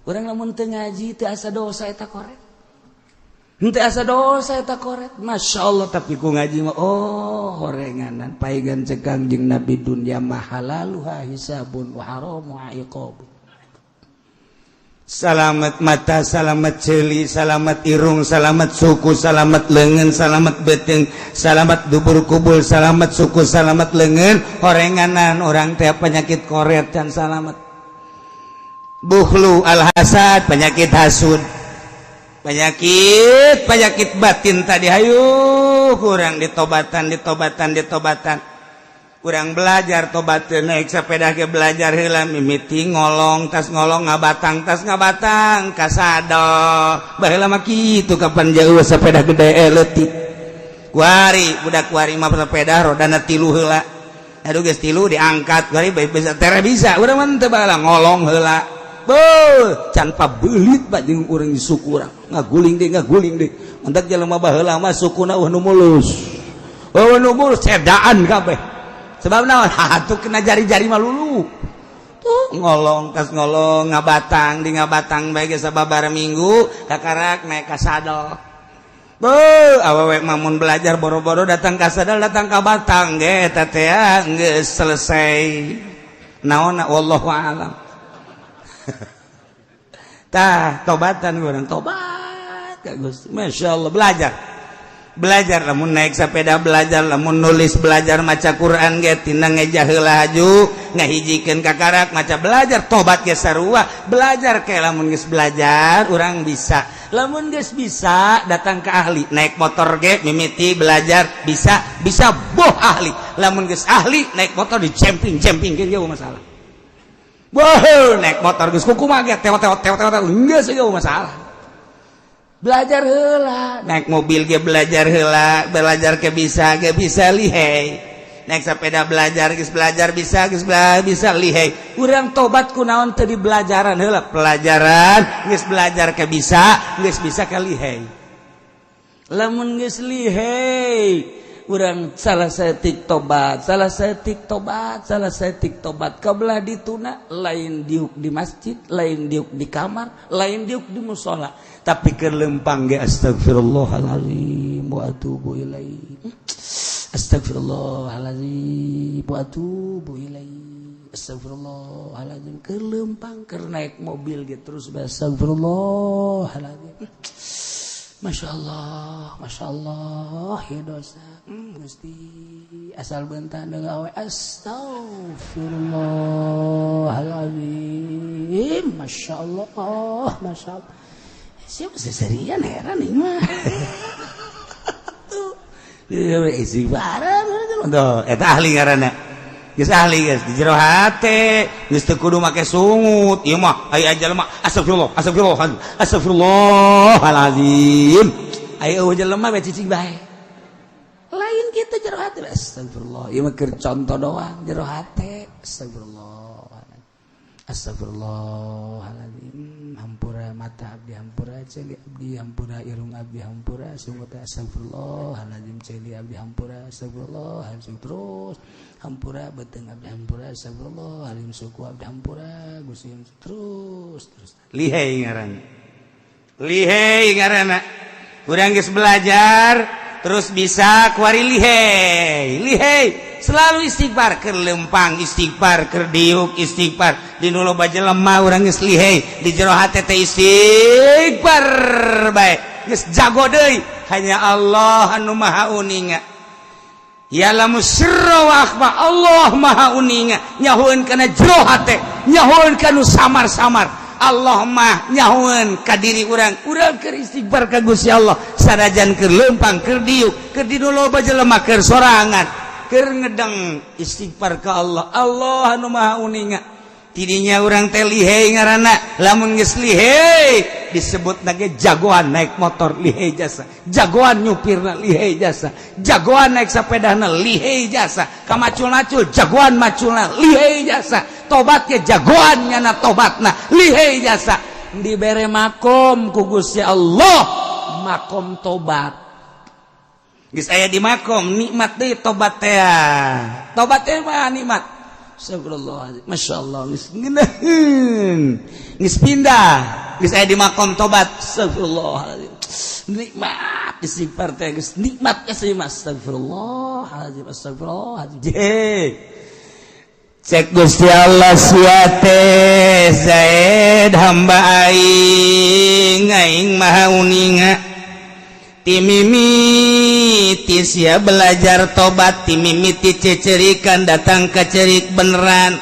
[SPEAKER 1] Urang lamun teu ngaji teu asa dosa eta koret. Henteu asa dosa eta koret. Masya Allah, tapi ku ngaji mah, oh, horenganan paigan. Cek Kangjeng Nabi, dunya mah halaluha hisabun wa haramuha iqab.
[SPEAKER 2] Salamet mata, salamet ceuli, salamet irung, salamet suku, salamet lengan, salamet beuteung, salamet dubur kubul, salamet suku, salamet lengan. Horenganan orang teh penyakit koret dan salamet bukhlu, al hasad, penyakit hasud, penyakit penyakit batin tadi. Hayu kurang ditobatan, ditobatan, ditobatan. Kurang belajar tobat, naik sepeda ke belajar heula, mimiti ngolong, tas ngolong ngabatang, tas ngabatang kasadol. Baheula mah kitu, kapan jauh sepeda gede, leutik. Kuari budak kuari mah sepeda rodana tilu heula. Aduh, geus tilu diangkat kuari bae bisa tere bisa. Urang mah teu, baheula ngolong heula. Beuh, can pabelit pak jeung urang di suku urang. Ngaguling deui, ngaguling deui. Mantak jelema baheula mah sukuna euweuh nu mulus. Euweuh nu mulus, cedaan kabeh. Sebab naon? Atuh kena jari-jari mah lulu. Tuh ngolong, tas ngolong ngabatang, di ngabatang bae geus sababaraha minggu kakarak naik ka sadel. Beuh, awewe mah mun belajar boro-boro datang ka sadel, datang ka batang ge eta teh geus selesai. Naonna, wallahu a'lam. Tah, tobatan urang, tobat ka Gusti. Masya Allah, belajar. Belajar lamun naik sepeda, belajar lamun nulis, belajar maca Quran ge tina ngeja heula haju ngahijikeun kakarak maca, belajar tobat ge sarua belajar. Ke lamun geus belajar urang bisa, lamun geus bisa datang ke ahli. Naik motor ge mimiti belajar, bisa bisa, boh ahli. Lamun geus ahli naik motor di camping camping ge masalah. Boh, naik motor geus kumaha ge tewat tewat tewat tewat geus jauh masalah. Belajar heula. Naik mobil ge belajar heula, belajar ke bisa ge bisa lihai. Naik sepeda belajar, geus belajar bisa, geus bisa lihai. Urang tobat kunaon teu di belajaran heula? Pelajaran geus belajar ke bisa, geus bisa ke lihai. Lamun geus lihai urang salah saeutik tobat, salah saeutik tobat, salah saeutik tobat. Kabelah dituna lain diuk di masjid, lain diuk di kamar, lain diuk di musola, tapi keur lempang ge astagfirullahaladzim wa atubu ilaih, astagfirullahaladzim wa atubu ilaih, astagfirullahaladzim. Keur lempang, keur naik mobil gitu, terus astagfirullahaladzim. Masya Allah, Masya Allah, ya dosa. Gusti, asal bentang dengan awe astagfirullahaladzim. Masya Allah, Masya Allah. Siapa seserian heran ini mah. Tuh, istighfar.
[SPEAKER 1] Tuh, eta ahli ngaranna. Geus ahli, geus di jero hate, geus teu kudu make sungut. Ieu mah aya jelema astagfirullah, astagfirullah, astagfirullahalazim. Aya eueuh jelema we cicing bae.
[SPEAKER 3] Lain kitu, jero hate astagfirullah. Ieu mah keur contoh doang, jero hate astagfirullah. Astagfirullahaladzim, hampura mata abdi, hampura ceuli abdi, hampura irung abdi, hampura sungut, astagfirullahaladzim, ceuli abdi hampura, astagfirullahaladzim, terus hampura beuteung abdi, hampura, astagfirullahaladzim, suku abdi hampura, Gusti, terus terus.
[SPEAKER 1] Lihai ngaranna, lihai ngaranna. Urang geus belajar terus bisa, kuari lihai, lihai selalu istighfar. Keur lempang istighfar, keur diuk istighfar, di nu loba jelema urang geus lihai, di jero hate teh istighfar bae, geus jago deui. Hanya Allah anu maha uninga, ya'lamu sirra wa akhfa. Allah maha uninga, nyahoeun kana jero hate, nyahoeun kana samar-samar. Allah mah nyahoeun ka diri urang. Urang keur istighfar ka Gusti Allah, sanajan keur lempang, keur diuk, keur di nu loba jelema, keur sorangan, keur ngedeng, istighfar ka Allah. Allah anu maha uninga. Tidinya urang teh lihai ngaranna. Lamun geus lihai disebut nage jagoan naik motor lihai jasa, jagoan nyupirna lihai jasa, jagoan naik sepedana lihai jasa, kamacul-macul jagoan maculna lihai jasa, tobatnya jagoan nyana tobatna lihai jasa. Dibere makom ku Gusti Allah, makom tobat. Geus aya di makom nikmat deui tobat teh, tobat teh mah nikmat. Astagfirullahaladzim, Masya Allah, geus ngeunaheun, geus pindah, geus aya di makom tobat. Astagfirullahaladzim.
[SPEAKER 3] Nikmat istighfar teh geus nikmat geus, astagfirullahalazim, astagfirullahalazim.
[SPEAKER 1] Cek Gusti Allah, sia teh Zaid hamba aing, aing maha uninga. Timimiti sia belajar tobat, timimiti cecerikan datang ke cerik beneran,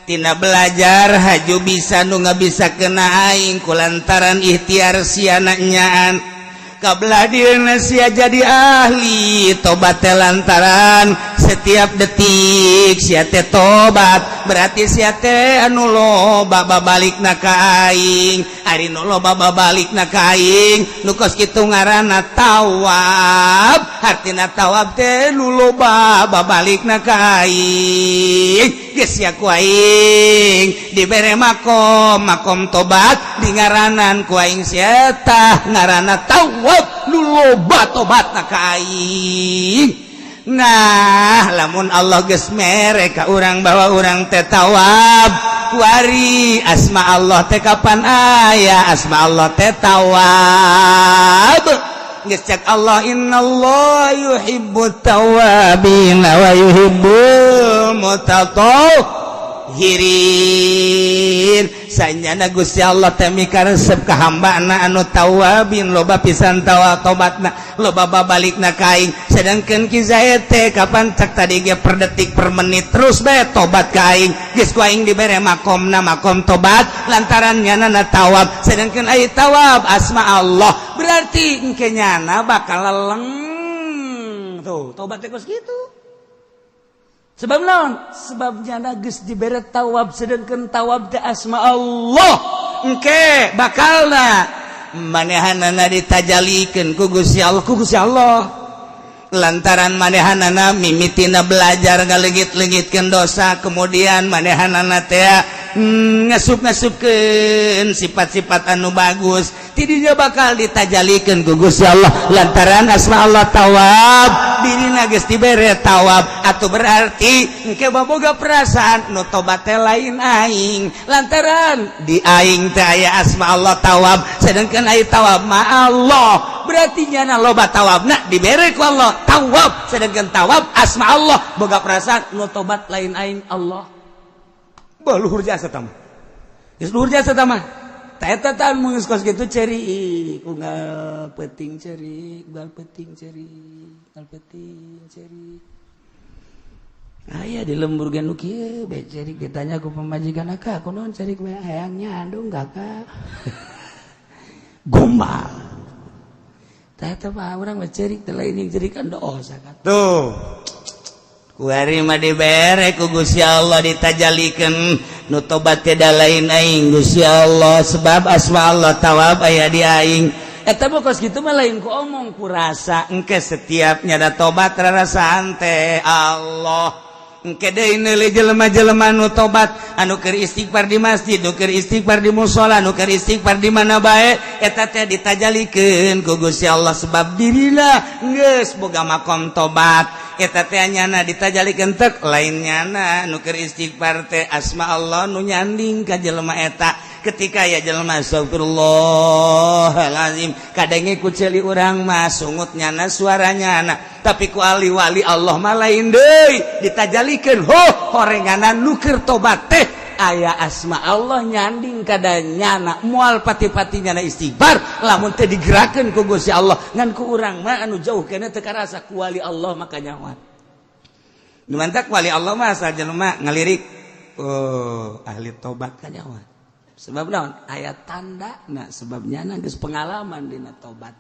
[SPEAKER 1] tina belajar haju bisa nu nggak bisa kena aing kulantaran ikhtiar sia nyaan kabelah dirinya sia jadi ahli tobat teh lantaran setiap detik sia teh tobat, berarti sia teh anu loba babalikna ka aing. Ari nu loba babalikna ka aing nu kos kitu ngaranna tawab. Hartina tawab teh nu loba babalikna ka aing. Geus sia ku aing dibere makom, makom tobat, di ngaranan ku aing sia tah ngaranna tawab, nu loba tobatna ka aing. Nah, lamun Allah geus mere ka urang bahwa urang teh tawab, kuari asma Allah teh kapan aya asma Allah teh tawab. Geus cek Allah, innallaha yuhibbut tawabin wa yuhibbul mutatahhirin. Sanyana Gusti Allah teh mikaresep ka hambana anu tawabin, loba pisan tawa tobatna, loba babalikna ka aing. Sedangkan Ki Zaid teh kapan cek tadi ge per detik per menit terus bae tobat ka aing. Geus ku aing dibere makomna makom tobat lantaran nyana tawab. Sedangkan aya tawab asma Allah, berarti engke nyana bakal leleng tuh tobat teh kos kitu.
[SPEAKER 3] Sebab naon? Sebab nyana geus dibere tawab, sedangkan tawab teh asma Allah.
[SPEAKER 1] Engke bakalna manehanana ditajalikeun ku Gusti Allah, ku Gusti Allah lantaran manehanana mimitina belajar ngaleungit-leungitkeun dosa, kemudian manehanana teh ngasup-ngasupkeun sifat-sifat anu bagus, tidinya bakal ditajalikeun ku Gusti Allah lantaran asma Allah tawab. Dirina geus dibere tawab atau berarti engke baboga perasaan nu tobat teh lain aing, lantaran di aing teh aya asma Allah tawab, sedangkan aya tawab ma Allah, berarti nyana loba tawabna dibere ku Allah tawab, sedangkan tawab asma Allah, boga perasaan nu tobat lain aing, Allah.
[SPEAKER 3] Bah, luhur jasa tama. Geus luhur jasa tama. Ta eta tah mun geus kos kitu cerik, unggal peuting cerik, unggal peuting cerik, unggal peuting cerik. Aya di lembur ge nu kieu bae cerik, ditanya ku pamajikan, "Akak, kunaon cerik bae?" "Hayang nyandung, Kakak." Gombal. Tah eta mah urang mah cerik teh lain jeung cerikan dosa kan.
[SPEAKER 1] Tuh. Kuari mah dibere ku Gusti Allah ditajalikeun nu tobat teh lain aing, Gusti Allah, sebab asma Allah tawab aya di aing.
[SPEAKER 3] Eta mah kos kitu mah lain ku omong, ku rasa.
[SPEAKER 1] Engke setiap nyada tobat rarasaan teh Allah. Engke deui neuli jelema-jelema nu tobat, anu keur istighfar di masjid, nu keur istighfar di musala, nu keur istighfar di mana bae, eta teh ditajalikeun ku Gusti Allah sebab dirina geus boga makom tobat. Eta teh nyana ditajalikeun tek lain nyana nu keur istighfar teh, asma Allah nu nyanding ka jelema eta. Ketika ya jelema astagfirullahalazim, kadenge ku ceuli urang mah sungut nyana suaranya nyana, tapi ku ahli wali Allah mah lain deui, ditajalikeun ho horenganan nu keur tobat teh aya
[SPEAKER 3] asma Allah nyanding kada nyana. Moal pati-pati nyana istighfar lamun teh digerakkeun ku Gusti Allah. Ngan ku urang mah anu jauh keneh teu karasa, ku wali Allah maka nyawan.
[SPEAKER 1] Nu mantak wali Allah mah asal jelema ngalirik, oh, ahli tobat,
[SPEAKER 3] kanyawan. Sebab naon? Aya tanda. Nah, sebab nyana geus pengalaman dina tobat.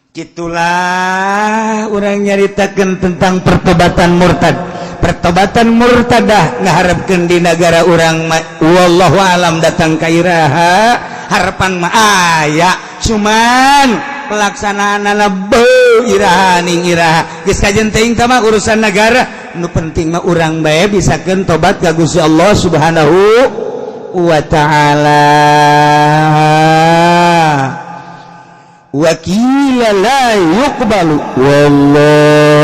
[SPEAKER 1] Gitulah orang nyaritakan tentang pertobatan murtad. Pertobatan murtadah ngaharapkeun di negara urang, wallahu alam datang ka iraha. Harapan mah aya, cuman pelaksanaan beuh iraha ning iraha geus kajen teuing mah urusan negara. Nu penting mah urang bae bisakeun tobat ka Gusti Allah Subhanahu wa Ta'ala. Wakila la yuqbalu wallah.